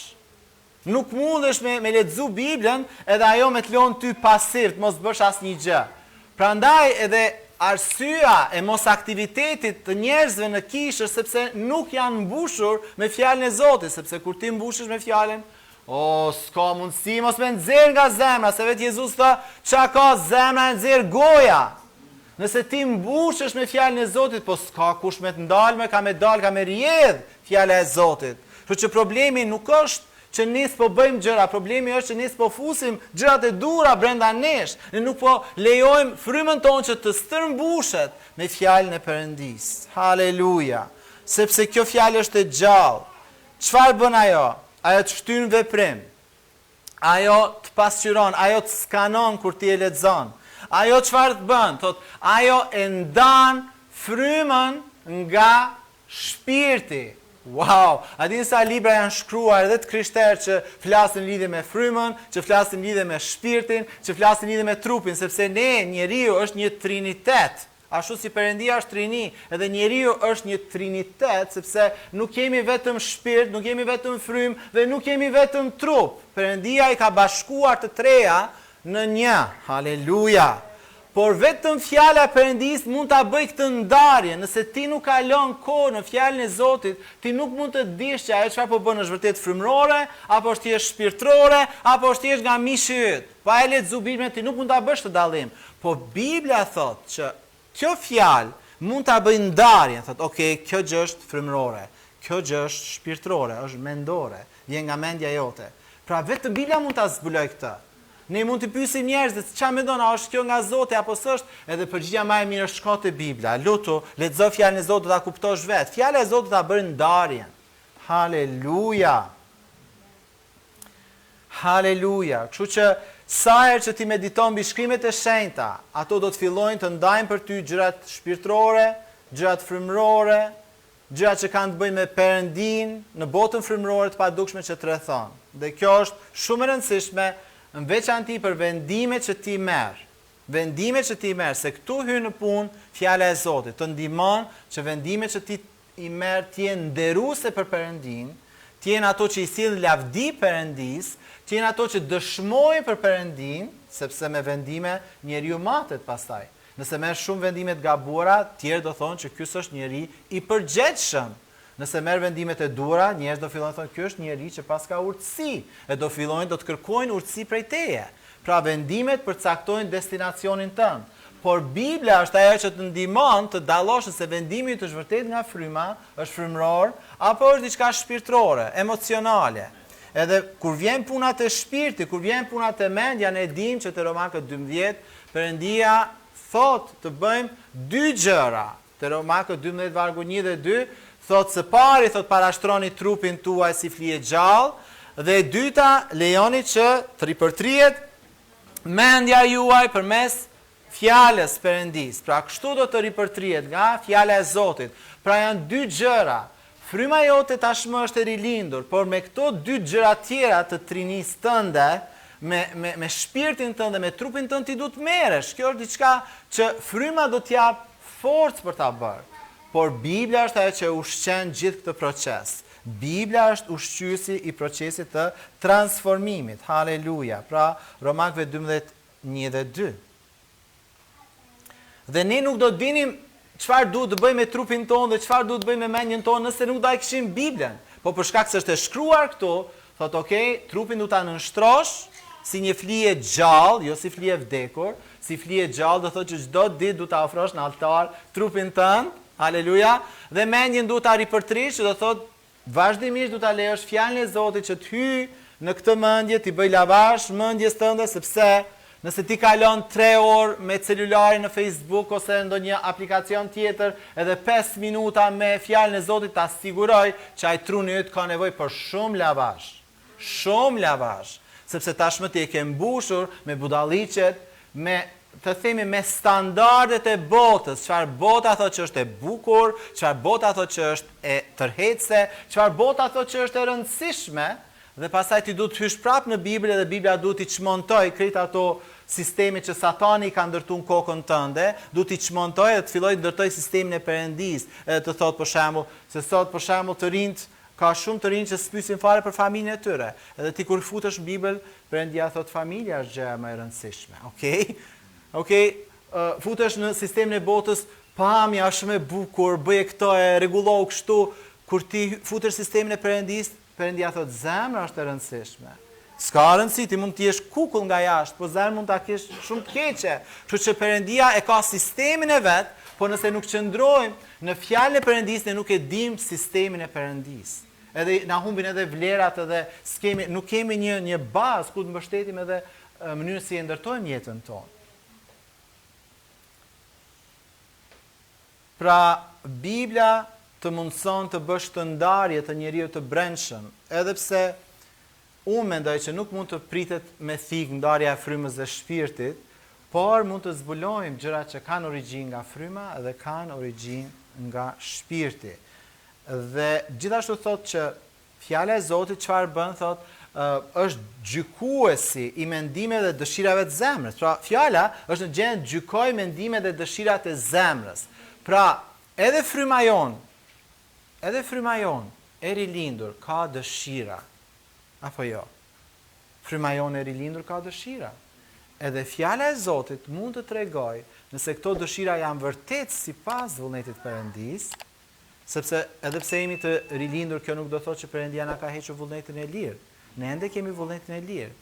Nuk mundesh me me lexu Biblën edhe ajo me të lënë ty pasiv, të mos bësh asnjë gjë. Prandaj edhe arsyeja e mosaktivitetit të njerëzve në kishë është sepse nuk janë mbushur me fjalën e Zotit, sepse kur ti mbushesh me fjalën, O, s'ka mundësi mos me nxjerr nga zemra, se vetë Jezus tha, ça ka zemra e nxjerr goja. Nëse ti mbushesh me fjalën e Zotit, po s'ka kush me të ndalë, me ka me dalë, ka me rrjedh fjala e Zotit. Kështu që problemi nuk është që ne s'po bëjmë gjëra, problemi është që ne s'po fusim gjërat e duhura brenda nesh. Ne nuk po lejojmë frymën tonë që të stërmbushet me fjalën e Perëndisë. Haleluja! Sepse kjo fjalë është e gjallë. Çfarë bën ajo? Ajo të shtyn veprim. Ajo të pasqyron, ajo të skanon kur ti e lexon. Ajo çfarë të bën? Thotë, ajo e ndan frymën nga shpirti. Wow! A dini sa libra janë shkruar edhe të krishterë që flasin në lidhje me frymën, që flasin në lidhje me shpirtin, që flasin në lidhje me trupin, sepse ne, njeriu është një trinitet. Ashtu si Perëndia është trini, edhe njeriu është një trinitet, sepse nuk jemi vetëm shpirt, nuk jemi vetëm frymë dhe nuk jemi vetëm trup. Perëndia i ka bashkuar të treja në një. Haleluja! Por vetëm fjala e Perëndisë mund ta bëjë këtë ndarje. Nëse ti nuk kalon kohë në fjalën e Zotit, ti nuk mund të dish që ajo çfarë po bën është vërtet frymërore, apo është thjesht shpirtërore, apo është thjesht nga mishi yt. Pa e lexu Biblën ti nuk mund ta bësh këtë dallim. Po Bibla thotë që kjo fjalë mund ta bëjë ndarjen, thotë ok, kjo gjë është frymërore, kjo gjë është shpirtërore, është mendore, vjen nga mendja jote. Pra vetëm Bibla mund ta zbulojë këtë. Ne mund t'i pyesim njerëzit, ça mendon, a është kjo nga Zoti apo s'është? Edhe përgjigja më e mirë është shko te Bibla. Lutu, lexo fjalën e Zotit do ta kuptosh vetë. Fjala e Zotit ta bën ndarjen. Haleluja! Haleluja! Kështu që sa herë që ti mediton mbi shkrimet e shenjta, ato do të fillojnë të ndajnë për ty gjërat shpirtërore, gjërat frymërore, gjërat që kanë të bëjnë me Perëndinë, në botën frymërore të padukshme që të rrethon. Dhe kjo është shumë e rëndësishme në veçanti për vendimet që ti merr. Vendimet që ti merr, se këtu hyn në punë fjala e Zotit, të ndihmon që vendimet që ti i merr të jenë nderuese për Perëndinë, të jenë ato që i sjellin lavdi Perëndisë, të jenë ato që dëshmojnë për Perëndinë, sepse me vendime njeriu matet pastaj. Nëse merr shumë vendime të gabuara, të tjerët do thonë që ky s'është njeri i përgjegjshëm. Nëse merr vendimet e duhura, njerëzit do fillojnë të thonë ky është njeri që paska urtësi, e do fillojnë do të kërkojnë urtësi prej teje. Pra vendimet përcaktojnë destinacionin tënd. Por Bibla është ajo që të ndihmon të dallosh nëse vendimi yt është vërtet nga fryma, është frymëror, apo është diçka shpirtërore, emocionale. Edhe kur vjen puna te shpirti, kur vjen puna te mendja, ne dimë që te Romakët 12, Perëndia thotë të bëjmë dy gjëra. Te Romakët 12 vargu 1 dhe 2, thotë së pari, thotë parashtroni trupin tuaj si fli e gjallë, dhe e dyta, lejoni që të ripërtrihet mendja juaj përmes fjalës Perëndisë. Pra kështu do të ripërtrihet nga fjala e Zotit. Pra janë dy gjëra. Fryma jote tashmë është e rilindur, por me këto dy gjëra tjera të trinisë tënde, me me me shpirtin tënd dhe me trupin tënd ti duhet të merresh. Kjo është diçka që fryma do të japë forcë për ta bërë. Por Bibla është ajo që e ushqen gjithë këtë proces. Bibla është ushqyesi i procesit të transformimit. Haleluja. Pra, Romakëve 12, 1 dhe 2. Dhe ne nuk do të dinim çfarë duhet të bëjmë me trupin tonë dhe çfarë duhet të bëjmë me mendjen tonë nëse nuk do e kishim Biblën. Po për shkak se është e shkruar këtu, thotë ok, trupin duhet ta nënshtrosh si një fli e gjallë, jo si fli e vdekur, si fli e gjallë do thotë që çdo ditë duhet ta ofrosh në altar trupin tënd, haleluja, dhe mendjen duhet ta ripërtrish, që do thotë Vazhdimisht duhet ta lejosh Fjalën e Zotit që të hyjë në këtë mendje, t'i bëjë lavazh mendjes tënde, sepse nëse ti kalon tre orë me celularin në Facebook ose ndonjë aplikacion tjetër edhe pesë minuta me Fjalën e Zotit ta siguroj që ai truni yt ka nevojë për shumë lavazh. Shumë lavazh, sepse tashmë ti e ke mbushur me budalliqet, me të themi me standardet e botës, çfarë bota thotë që është e bukur, çfarë bota thotë që është e tërheqëse, çfarë bota thotë që është e rëndësishme, dhe pastaj ti duhet të hysh prapë në Bibël edhe Bibla duhet t'i çmontojë krejt ato sisteme që Satani i ka ndërtu në kokën tënde, duhet t'i çmontojë dhe të fillojë të ndërtojë sistemin e Perëndisë, edhe të thotë për shembull, se sot për shembull të rinjtë Ka shumë të rinj që s'pyesin fare për familjen e tyre. Edhe ti kur futesh në Bibël, Perëndia thotë familja është gjëja më e rëndësishme. Okej? Okej, futesh në sistemin e botës, pamja është shumë e bukur, bëje këto e rregullohu kështu, kur ti futesh në sistemin e Perëndisë, Perëndia thotë zemra është e rëndësishme. S'ka rëndësi, ti mund të jesh kukull nga jashtë, po zemrën mund ta kesh shumë të keqe. Kështu që Perëndia e ka sistemin e vet, po nëse nuk qëndrojmë në fjalën e Perëndisë, ne nuk e dimë sistemin e Perëndisë. Edhe na humbin edhe vlerat edhe s'kemi, nuk kemi një një bazë ku të mbështetim edhe mënyrën si e ndërtojmë jetën tonë. Pra, Bibla të mundëson të bësh këtë ndarje të njeriut të brendshëm, edhe pse unë mendoj që nuk mund të pritet me thikë ndarja e frymës dhe shpirtit, por mund të zbulojmë gjëra që kanë origjinë nga fryma dhe kanë origjinë nga shpirti. Dhe gjithashtu thotë që Fjala e Zotit çfarë bën thotë është gjykuesi i mendimeve dhe dëshirave të zemrës. Pra, fjala është në gjendje të gjykojë mendimet dhe dëshirat e zemrës. Pra, edhe fryma jonë, edhe fryma jonë e rilindur ka dëshira. Apo jo? Fryma jonë e rilindur ka dëshira. Edhe fjala e Zotit mund të tregojë nëse këto dëshira janë vërtet sipas vullnetit të Perëndisë, Sepse edhe pse jemi të rilindur kjo nuk do thotë që Perëndia na ka hequr vullnetin e lirë. Ne ende kemi vullnetin e lirë.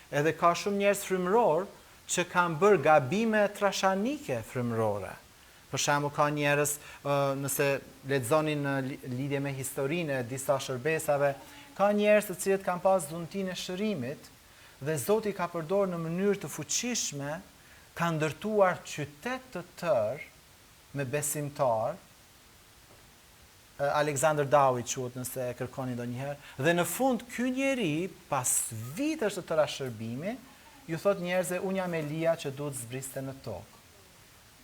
Edhe ka shumë njerëz frymërorë që kanë bërë gabime trashanike frymërore. Për shembull ka njerëz, nëse lexoni në lidhje me historinë e disa shërbesave, ka njerëz të cilët kanë pas dhuntinë e shërimit dhe Zoti i ka përdorur në mënyrë të fuqishme, kanë ndërtuar qytet të tërë me besimtarë, Alexander Dowie quhet nëse e kërkoni ndonjëherë, dhe në fund ky njeri pas vitesh të tëra shërbimi, ju thotë njerëzve unë jam Elia që duhet zbriste në tokë.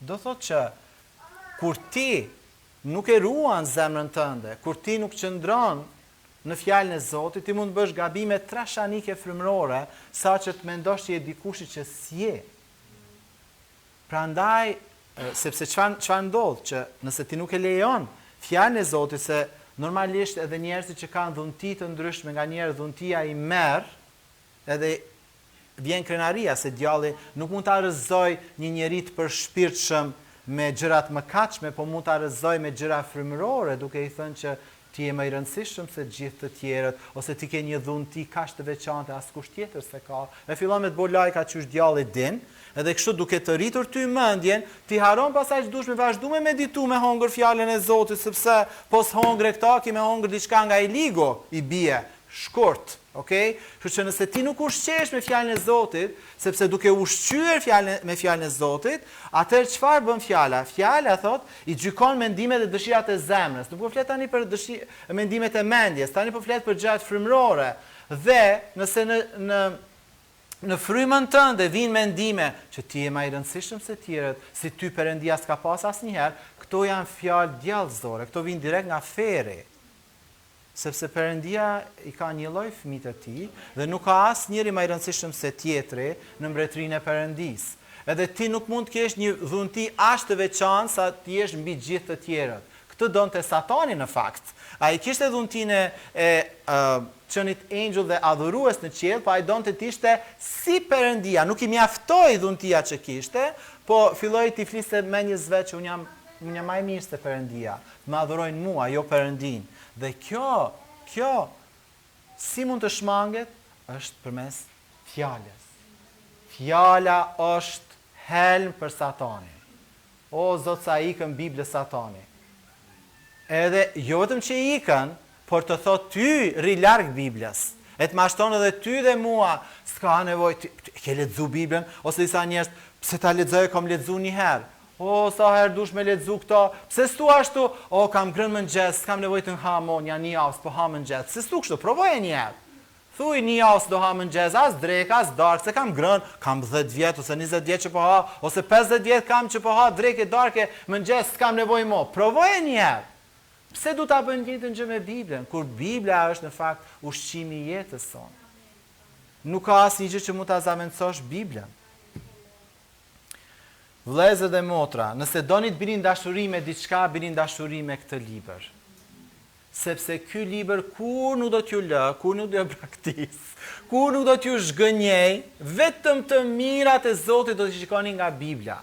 Do thotë që kur ti nuk e ruan zemrën tënde, kur ti nuk qëndron në fjalën e Zotit, ti mund të bësh gabime trashanike frymërore, saqë të mendosh që je dikushi që s'je. Prandaj, sepse çfarë çfarë ndodh që nëse ti nuk e lejon fjalën e Zotit se normalisht edhe njerëzit që kanë dhunti të ndryshme nganjëherë dhuntia i merr edhe vjen krenaria se djalli nuk mund ta rrëzojë një njeri të përshpirtshëm me gjëra të mëkatshme, po mund ta rrëzojë me gjëra frymërore, duke i thënë që Ti je më i rëndësishëm se gjithë të tjerët, ose ti ke një dhunti kaq të veçantë e askush tjetër s'e ka, e fillon me të bo lajka qysh djalli din, edhe kështu duke të rritur ty mendjen, ti harron pastaj që duhesh me vazhdu me meditu me hongër fjalën e Zotit sepse po s'hongre këta ki me hongër diçka nga i ligu, i bie, shkurt, ok? Kështu që nëse ti nuk ushqehesh me fjalën e Zotit, sepse duke u ushqyer fjalën me fjalën e Zotit, atëherë çfarë bën fjala? Fjala thotë, i gjykon mendimet dhe dëshirat e zemrës. Nuk po flet tani për dëshi, mendimet e mendjes, tani po flet për gjërat frymërore. Dhe nëse në në në frymën tënde vijnë mendime që ti je më i rëndësishëm se tjerët, si ty Perëndia s'ka pas asnjëherë, këto janë fjalë djallëzore, këto vijnë direkt nga ferri. Sepse Perëndia i ka njëlloj fëmijët e Tij dhe nuk ka asnjëri më i rëndësishëm se tjetri në mbretërinë e Perëndisë. Edhe ti nuk mund të kesh një dhunti aq të veçantë sa të jesh mbi gjithë të tjerët. Këtë donte Satani në fakt. Ai kishte dhuntinë e qenit engjëll dhe adhurues në qiell, po ai donte të ishte si Perëndia. Nuk i mjaftoi dhuntia që kishte, po filloi t'i fliste mendjes vet që unë jam unë jam më i mirë se Perëndia. Të më adhurojnë mua, jo Perëndinë. Dhe kjo, kjo si mund të shmanget? Është përmes fjalës. Fjala është helm për Satanin. O Zot sa i ikën Biblës Satani. Edhe jo vetëm që i ikën, por të thotë ty rri larg Biblës. E të mashtron edhe ty dhe mua, s'ka nevojë ti, ti ke lexu Biblën ose disa njerëz, pse ta lexoj, e kam lexu një herë. O sa herë dush me lexu këto, pse s'thu ashtu, o kam ngrënë mëngjes, s'kam nevojë të ha mo, nja një javë s'po ha mëngjes, pse s'thu kështu, provoje një herë. Thuj një javë s'do ha mëngjes, as drekë, as darkë, se kam ngrënë, kam 10 vjet ose 20 vjet që po ha, ose 50 vjet kam që po ha drekë e darkë mëngjes, s'kam nevojë mo. Provoje një herë. Pse du ta bëjmë të njëjtën gjë me Biblën, kur Bibla është në fakt ushqimi i jetës sonë? Nuk ka asnjë gjë që mund ta zavendësosh Biblën. Vëllezër dhe motra, nëse doni të bini në dashuri me diçka, bini në dashuri me këtë libër. Sepse ky libër kurrë nuk do t'ju lë, kurrë nuk do t'ju braktisë, kurrë nuk do t'ju zhgënjejë, vetëm të mirat e Zotit do t'i shikoni nga Bibla.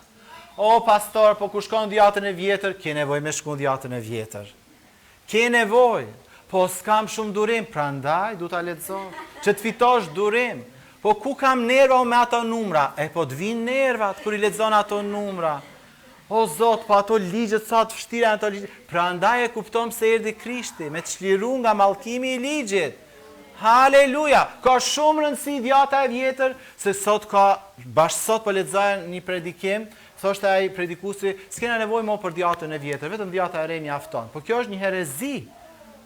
O pastor, po kur shkon në Dhiatën e Vjetër, ke nevojë me shku në Dhiatën e Vjetër. Ke nevojë. Po s'kam shumë durim, prandaj duhet ta lexosh, që të fitosh durim. Po ku kam nerva unë me ato numra? E po të vijnë nervat kur i lexon ato numra. O Zot, po ato ligjet sa të vështira janë ato ligje. Prandaj e kupton pse erdhi Krishti, me të çliru nga mallkimi i ligjit. Haleluja! Ka shumë rëndësi dhjata e vjetër, se sot ka, bash sot po lexoja një predikim, thoshte ai predikuesi, s'kena nevojë mo për dhjatën e vjetër, vetëm dhjata e re mjafton. Po kjo është një herezi.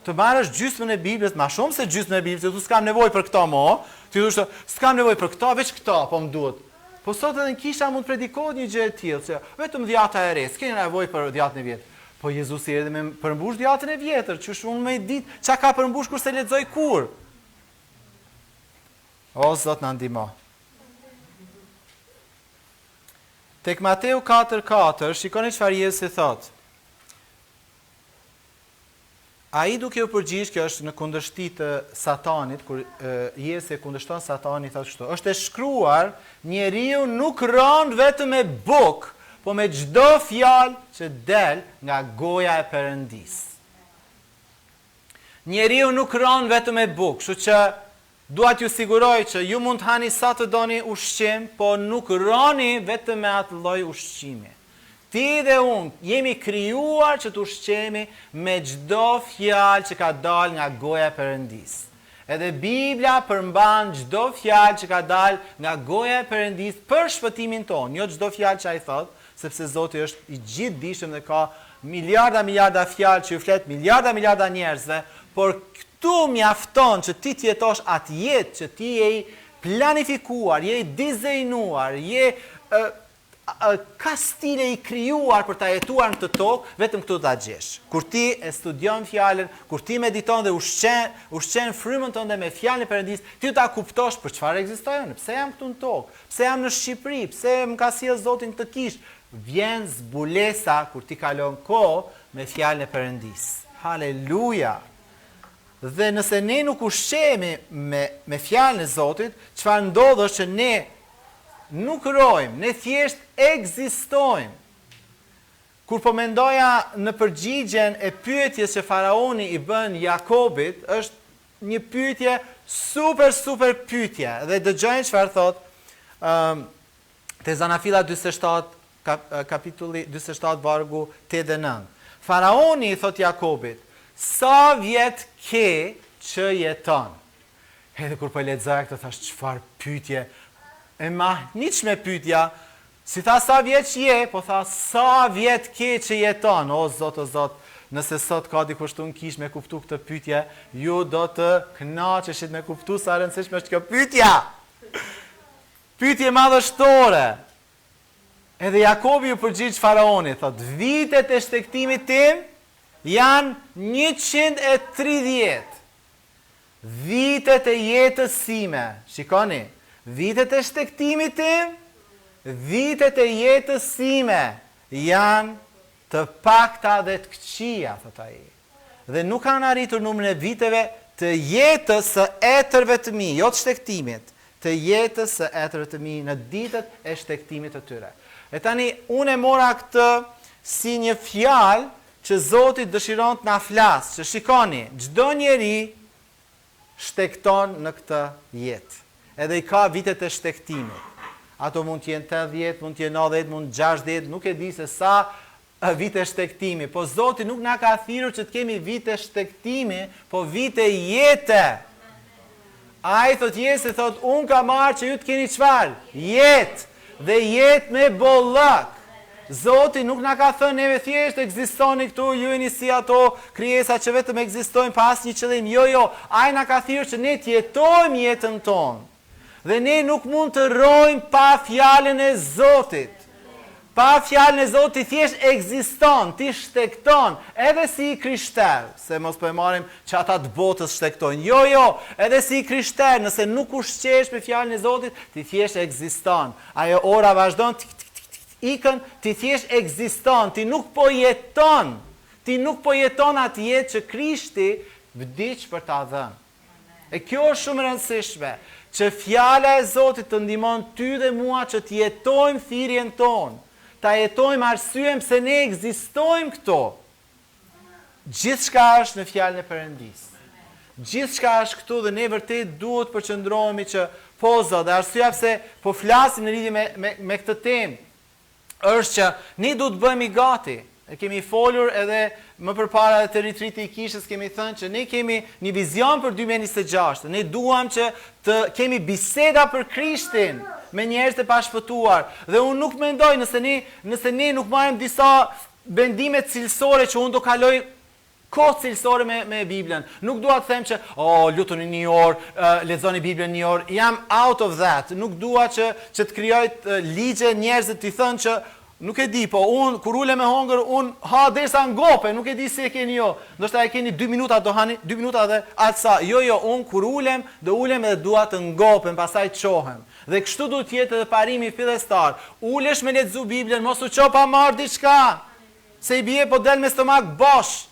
Të marrësh gjysmën e Biblës, ma shumë se gjysmën e Biblës, ti thu s'kam nevojë për këto mo, ti thu s'kam nevojë për këto, veç këto po më duhet. Po sot edhe në kisha mund të predikohet një gjë e tillë, që vetëm dhjata e re, s'keni nevojë për dhjatën e vjetër. Po Jezusi erdhi me përmbush dhjatën e vjetër, qysh unë me ditë ça ka përmbush kur s'e lexoj kurrë. O Zot na ndihmo. Tek Mateu 4:4, shikoni çfarë Jezusi thotë. Ai duke iu përgjigjë, kjo është në kundërshti të Satanit, kur Jezusi e kundërshton Satanin, i thotë kështu: Është e shkruar, njeriu nuk rron vetëm me bukë, po me çdo fjalë që del nga goja e Perëndisë. Njeriu nuk rron vetëm me bukë, kështu që Dua t'ju siguroj që ju mund të hani sa të doni ushqim, po nuk rroni vetëm me atë lloj ushqimi. Ti dhe unë jemi krijuar që të ushqehemi me çdo fjalë që ka dalë nga goja e Perëndisë. Edhe Bibla përmban çdo fjalë që ka dalë nga goja e Perëndisë për shpëtimin tonë, jo çdo fjalë që ai thotë, sepse Zoti është i gjithëdijshëm dhe ka miliarda miliarda fjalë që ju flet miliarda miliarda njerëzve, por Këtu mjafton që ti të jetosh atë jetë që ti je i planifikuar, je i dizejnuar, je kastile i krijuar për ta jetuar në këtë tokë, vetëm këtu do ta gjesh. Kur ti e studion fjalën, kur ti mediton dhe ushqen, ushqen frymën tënde me fjalën e Perëndisë, ti do ta kuptosh për çfarë ekzistoj unë, pse jam këtu në tokë, pse jam në Shqipëri, pse më ka sjellë Zoti në këtë kishë. Vjen zbulesa kur ti kalon kohë me fjalën e Perëndisë. Haleluja! Dhe nëse ne nuk ushqehemi me me fjalën e Zotit, çfarë ndodh është që ne nuk rrojmë, ne thjesht ekzistojmë. Kur po mendoja në përgjigjen e pyetjes që faraoni i bën Jakobit, është një pyetje super super pyetje dhe dëgjojeni çfarë thotë ëm Te Zanafilla 47, kapitulli 47 vargu 8 dhe 9. Faraoni i thotë Jakobit, sa vjet ke që jeton? Edhe kur po e lexoja këtë thash çfarë pyetje e mahnitshme pyetja. S'i tha sa vjeç je, po tha sa vjet ke që jeton? O Zot, o Zot, nëse sot ka dikush këtu në kishë me kuptu këtë pyetje, ju do të kënaqeshit me kuptu sa e rëndësishme është kjo pyetja. Pyetje madhështore! Edhe Jakobi iu përgjigj Faraonit, thotë, Vitet e shtegtimit tim janë 130. Vitet e jetës sime, shikoni, vitet e shtegtimit tim, vitet e jetës sime janë të pakta dhe të këqija, thotë ai. Dhe nuk kanë arritur numrin e viteve të jetës së etërve të mi, jo të shtegtimit, të jetës së etërve të mi në ditët e shtegtimit të tyre. E tani, unë e mora këtë si një fjalë që Zoti dëshiron të na flasë, që shikoni, çdo njeri shtegton në këtë jetë. Edhe i ka vitet e shtegtimit. Ato mund të jenë 80, mund të jenë 90, mund 60, nuk e di se sa vite shtegtimi, po Zoti nuk na ka thirrur që të kemi vite shtegtimi, po vite jete. Ai thotë Jezusi thotë unë kam ardhur që ju të keni çfarë? Jetë dhe jetë me bollëk. Zoti nuk na ka thënë neve thjesht ekzistoni këtu, ju jeni si ato krijesa që vetëm ekzistojnë pa asnjë qëllim. Jo, jo, ai na ka thirrur që ne të jetojmë jetën tonë. Dhe ne nuk mund të rrojmë pa fjalën e Zotit. Pa fjalën e Zotit ti thjesht ekziston, ti shtegton, edhe si i krishterë, se mos po e marrim që ata të botës shtegtojnë. Jo, jo, edhe si i krishterë, nëse nuk ushqehesh me fjalën e Zotit, ti thjesht ekziston. Ajo ora vazhdon tik tik tik tik ikën, ti thjesht ekziston, ti nuk po jeton. Ti nuk po jeton atë jetë që Krishti vdiq për ta dhënë. E kjo është shumë e rëndësishme, që fjala e Zotit të ndihmon ty dhe mua që të jetojmë thirrjen tonë, ta jetojmë arsyen pse ne ekzistojmë këtu. Gjithçka është në fjalën e Perëndisë. Gjithçka është këtu dhe ne vërtet duhet të përqendrohemi që po Zot, dhe arsyeja pse po flasim në lidhje me me me këtë temë është që ne duhet të bëhemi gati. E kemi folur edhe më përpara edhe te retriti i kishës kemi thënë që ne kemi një vizion për 2026. Ne duam që të kemi biseda për Krishtin me njerëz të pashpëtuar. Dhe unë nuk mendoj nëse ne nëse ne nuk marrim disa vendime cilësore që unë do kaloj Kohë cilësore me me Biblën. Nuk dua të them që, oh, lutuni një orë, uh, lexoni Biblën një orë. Jam out of that. Nuk dua që që të krijoj ligje njerëzit t'i thënë që nuk e di, po unë kur ulem me hongër, unë ha derisa ngopem, nuk e di si e keni jo. Ndoshta e keni 2 minuta do hani, 2 minuta dhe aq sa. Jo, jo, unë kur ulem, do ulem edhe dua të ngopem, pastaj çohem. Dhe kështu duhet të jetë edhe parimi fillestar. Ulesh me lexu Biblën, mos u ço pa marrë diçka. Se i bie po del me stomak bosh.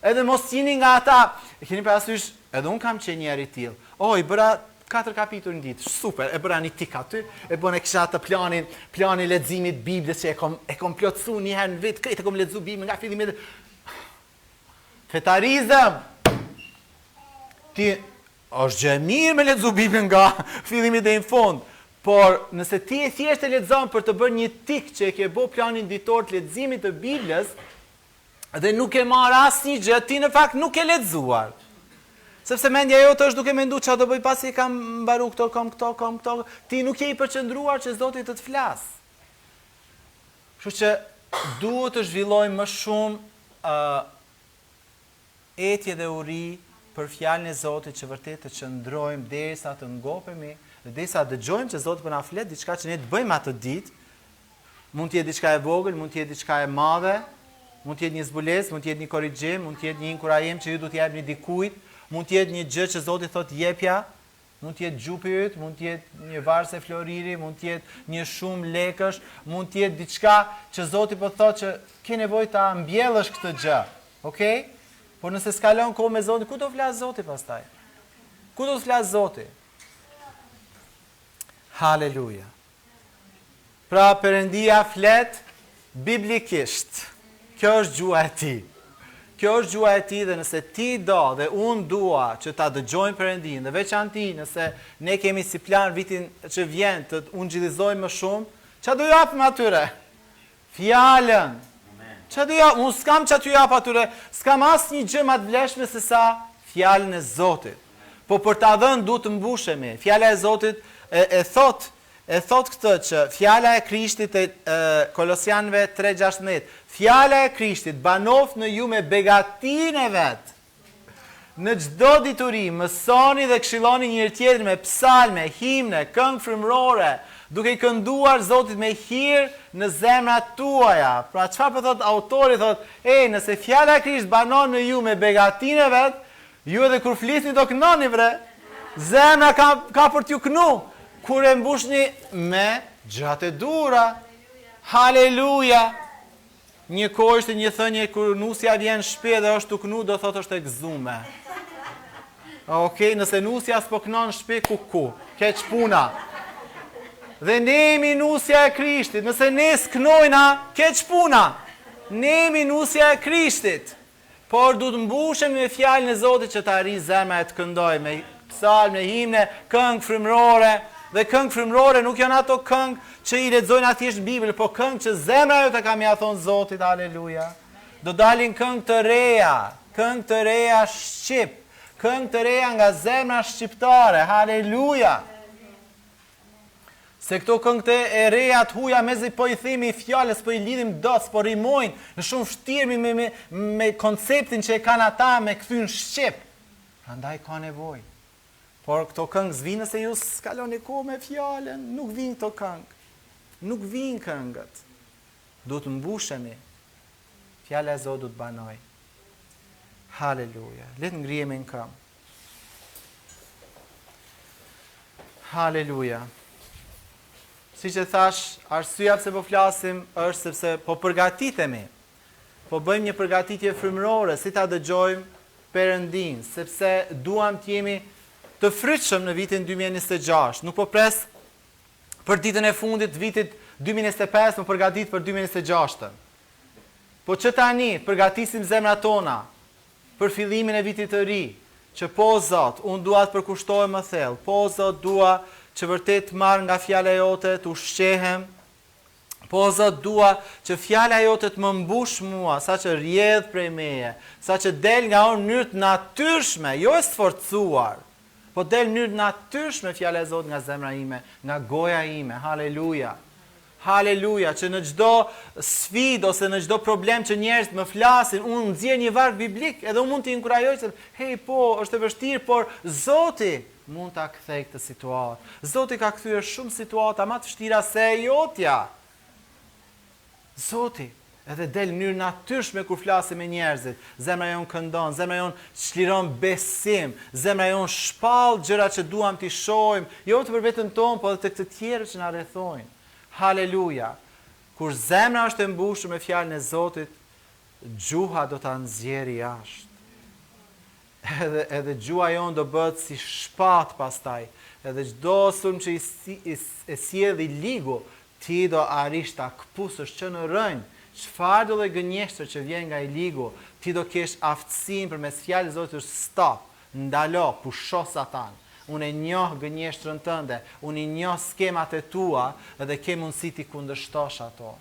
Edhe mos jini nga ata, e keni parasysh, edhe unë kam qenë njeri i tillë. Oh, i bëra katër kapituj në ditë, super, e bëra një tik aty, e bënë e kisha atë planin, planin e leximit Biblës që e kom e kom plotësu një herë në vit, krejt e kom lexu Biblën nga fillimi deri. Fetarizëm. Ti Është gjë e mirë me lexu Biblën nga fillimi deri në fund, por nëse ti e thjesht e lexon për të bërë një tik që e ke bo planin ditor të leximit të Biblës dhe nuk ke marrë asnjë gjë, ti në fakt nuk ke lexuar. Sepse mendja jote është duke mendu ça do bëj pasi e kam mbaru këto, kam këto, kam këto, ti nuk je i përqendruar që Zoti të të flasë. Kështu që duhet të zhvillojmë më shumë uh, Etje dhe uri për Fjalën e Zotit që vërtet të qëndrojmë derisa të ngopemi dhe derisa dëgjojmë që Zoti po na flet diçka që ne të bëjmë atë ditë, mund të jetë diçka e vogël, mund të jetë diçka e madhe, mund të jetë një zbulesë, mund të jetë një korrigjim, mund të jetë një inkurajim që ju duhet t'i jepni dikujt, mund të jetë një gjë që Zoti thotë jepja, Mund të jetë xhupi yt, mund të jetë një varëse floriri, mund të jetë një shumë lekësh, mund të jetë diçka që Zoti po të thotë që ke nevojë ta mbjellësh këtë gjë. Okej? Por nëse s'kalon kohë me Zotin, ku do flasë Zoti pastaj? Ku do të flasë Zoti? Haleluja. Pra Perëndia flet biblikisht. Kjo është gjuha e tij. Kjo është gjuha e tij dhe nëse ti do dhe unë dua që ta dëgjojmë Perëndinë dhe veçanti nëse ne kemi si plan vitin që vjen të ungjillizojmë më shumë, ça do japim atyre? Fjalën. Ça do jap? Unë s'kam ça t'ju jap atyre, s'kam asnjë gjë më të vlefshme se sa fjalën e Zotit. Po për ta dhënë duhet të mbushemi. Fjala e Zotit e, e thotë E thotë këtë që fjala e Krishtit te Kolosianëve 3:16, fjala e Krishtit banoftë në ju me begatinë e vet. Në çdo dituri mësoni dhe këshilloni njëri-tjetrin me psalme, himne, këngë frymërore, duke i kënduar Zotit me hir në zemrat tuaja. Pra çfarë po thotë autori thotë, ej, nëse fjala e Krishtit banon në ju me begatinë e vet, Ju edhe kur flisni do kënoni bre. Zemra ka ka për t'ju knu kur e mbushni me gjërat e duhura. Haleluja. Një kohë ishte një thënie kur nusja vjen në shtëpi dhe është tu knu do thotë është e gëzume. Okej, nëse nusja s'po knon në shtëpi ku ku, keq puna. Dhe ne jemi nusja e Krishtit, nëse ne s'knojna, keq puna. Ne jemi nusja e Krishtit. Por duhet të mbushemi me fjalën e Zotit që të arrijë zemra e të këndojë me psalme, himne, këngë frymërore. Dhe këngë frymërore nuk janë ato këngë që i lexojnë thjesht në Bibël, po këngë që zemra jote ka me ia thonë Zotit, aleluja. Do dalin këngë të reja, këngë të reja shqip, këngë të reja nga zemra shqiptare, haleluja. Se këto këngët e reja të huja mezi po i themi fjalës, po i lidhim dot, s'po rimojnë, në shumë vështirë me, me, me konceptin që e kanë ata me kthy në shqip. Prandaj ka nevojë. Por këto këngë s'vinë nëse ju s'kaloni kohë me fjalën, nuk vinë këto këngë. Nuk vinë këngët. Duhet të mbushemi. Fjala e Zotit duhet të banojë. Haleluja. Le të ngrihemi në këmbë. Haleluja. Siç e thashë, arsyeja pse po flasim është sepse po përgatitemi. Po bëjmë një përgatitje frymërore, si ta dëgjojmë Perëndinë, sepse duam të jemi të frytshëm në vitin 2026. Nuk po pres për ditën e fundit të vitit 2025, me u përgatit për 2026-ën. Po që tani përgatisim zemrat tona, për fillimin e vitit të ri. Që po Zot, unë dua të përkushtohem më thellë, po Zot dua që vërtet të marr nga fjala jote, të ushqehem, po Zot dua që fjala jote të më mbush mua, saqë rrjedh prej meje, saqë del nga unë në mënyrë të natyrshme, jo e sforcuar, po del në mënyrë të natyrshme fjala e Zotit nga zemra ime, nga goja ime, haleluja. Haleluja, që në çdo sfidë ose në çdo problem që njerëzit më flasin, unë nxjerr një varg biblik, edhe unë mund t'i inkurajoj se, hej, po, është e vështirë, por Zoti mund ta kthejë këtë situatë. Zoti ka kthyer shumë situata më të vështira se e jotja. Zoti, edhe del në mënyrë natyrshme kur flasim me njerëzit. Zemra jonë këndon, zemra jonë çliron besim, zemra jonë shpall gjëra që duam t'i shohim, jo vetëm për veten tonë, po edhe tek të tjerët që na rrethojnë. Haleluja! Kur zemra është e mbushur me fjalën e Zotit, gjuha do ta nxjerrë jashtë. Edhe edhe gjuha jonë do bëhet si shpatë pastaj, edhe çdo sulm që i, i, e sjell i ligu, ti do arrish ta këpusësh që në rrënjë, çfarëdo lloj gënjeshtër që vjen nga i ligu, ti do kesh aftësinë përmes fjalës së Zotit të stop, ndalo, pusho satan. Unë e njoh gënjeshtrën tënde, unë i njoh skemat e tua dhe ke mundësi t'i kundërshtosh ato.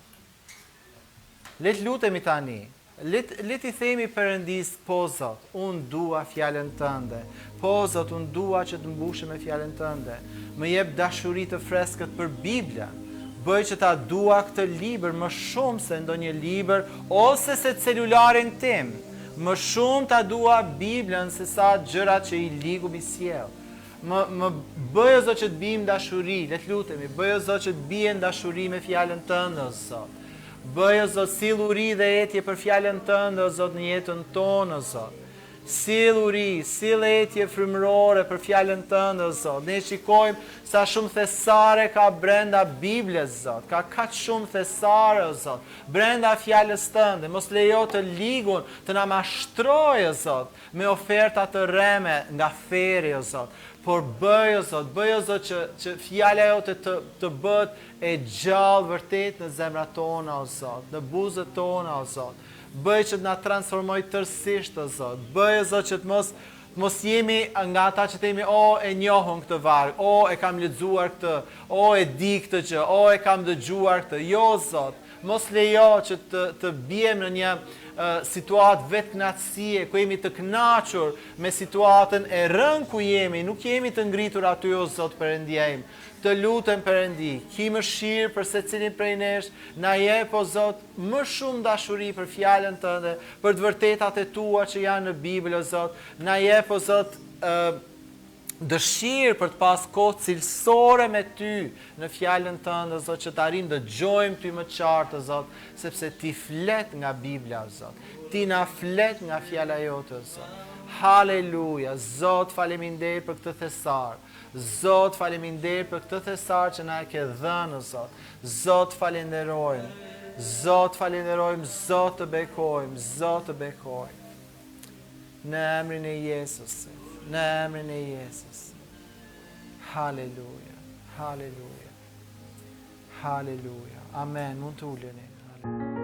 Le të lutemi tani. Le le t'i themi Perëndisë, Po Zot, unë dua fjalën tënde. Po Zot, unë dua që të mbushem me fjalën tënde. Më jep dashuri të freskët për Biblën. Bëj që ta dua këtë libër më shumë se ndonjë libër ose se celularin tim. Më shumë ta dua Biblën se sa gjërat që i ligu m'i sjell. Më më bëj o Zot që të bijmë dashuri, le të lutemi, bëj o Zot që të bie në dashuri me fjalën tënde o Zot. Bëj o Zot sill uri dhe etje për fjalën tënde o Zot në jetën tonë o Zot. Sill uri, sill etje frymërore për fjalën tënde o Zot. Ne shikojmë sa shumë thesare ka brenda Biblës Zot. Ka kaq shumë thesare o Zot. Brenda fjalës tënde, mos lejo të ligun të na mashtrojë o Zot me oferta të rreme nga ferri o Zot. Por bëj o Zot, bëj o Zot që që fjala jote të të bëhet E gjallë vërtet në zemrat tona o Zot, në buzët tona o Zot. Bëj që të na transformojë tërësisht o Zot. Bëj o Zot që të mos të mos jemi nga ata që themi o e njoh unë këtë varg, o e kam lexuar këtë, o e di këtë gjë, o e kam dëgjuar këtë. Jo o Zot, mos lejo që të të biem në një situatë vetëkënaqësie, ku jemi të kënaqur me situatën e rënë ku jemi, nuk jemi të ngritur aty o Zot Perëndia im. Të lutem Perëndi, ki mëshirë për secilin prej nesh, na jep o Zot më shumë dashuri për fjalën tënde, për të vërtetat e tua që janë në Bibël o Zot, na jep o Zot dëshirë për të pas kohë cilësore me ty në fjalën tënde o Zot, që të arrijmë dëgjojmë ty më qartë o Zot, sepse ti flet nga Bibla o Zot. Ti na flet nga fjala jote o Zot. Haleluja, Zot faleminderit për këtë thesar. Zot faleminderit për këtë thesar që na e ke dhënë o Zot. Zot falenderojmë. Zot falenderojmë, Zot të bekojmë, Zot të bekojmë. Në emrin e Jezusit, në emrin e Jezusit. Haleluja, haleluja. Haleluja. Amen. Mund të uleni. Haleluja.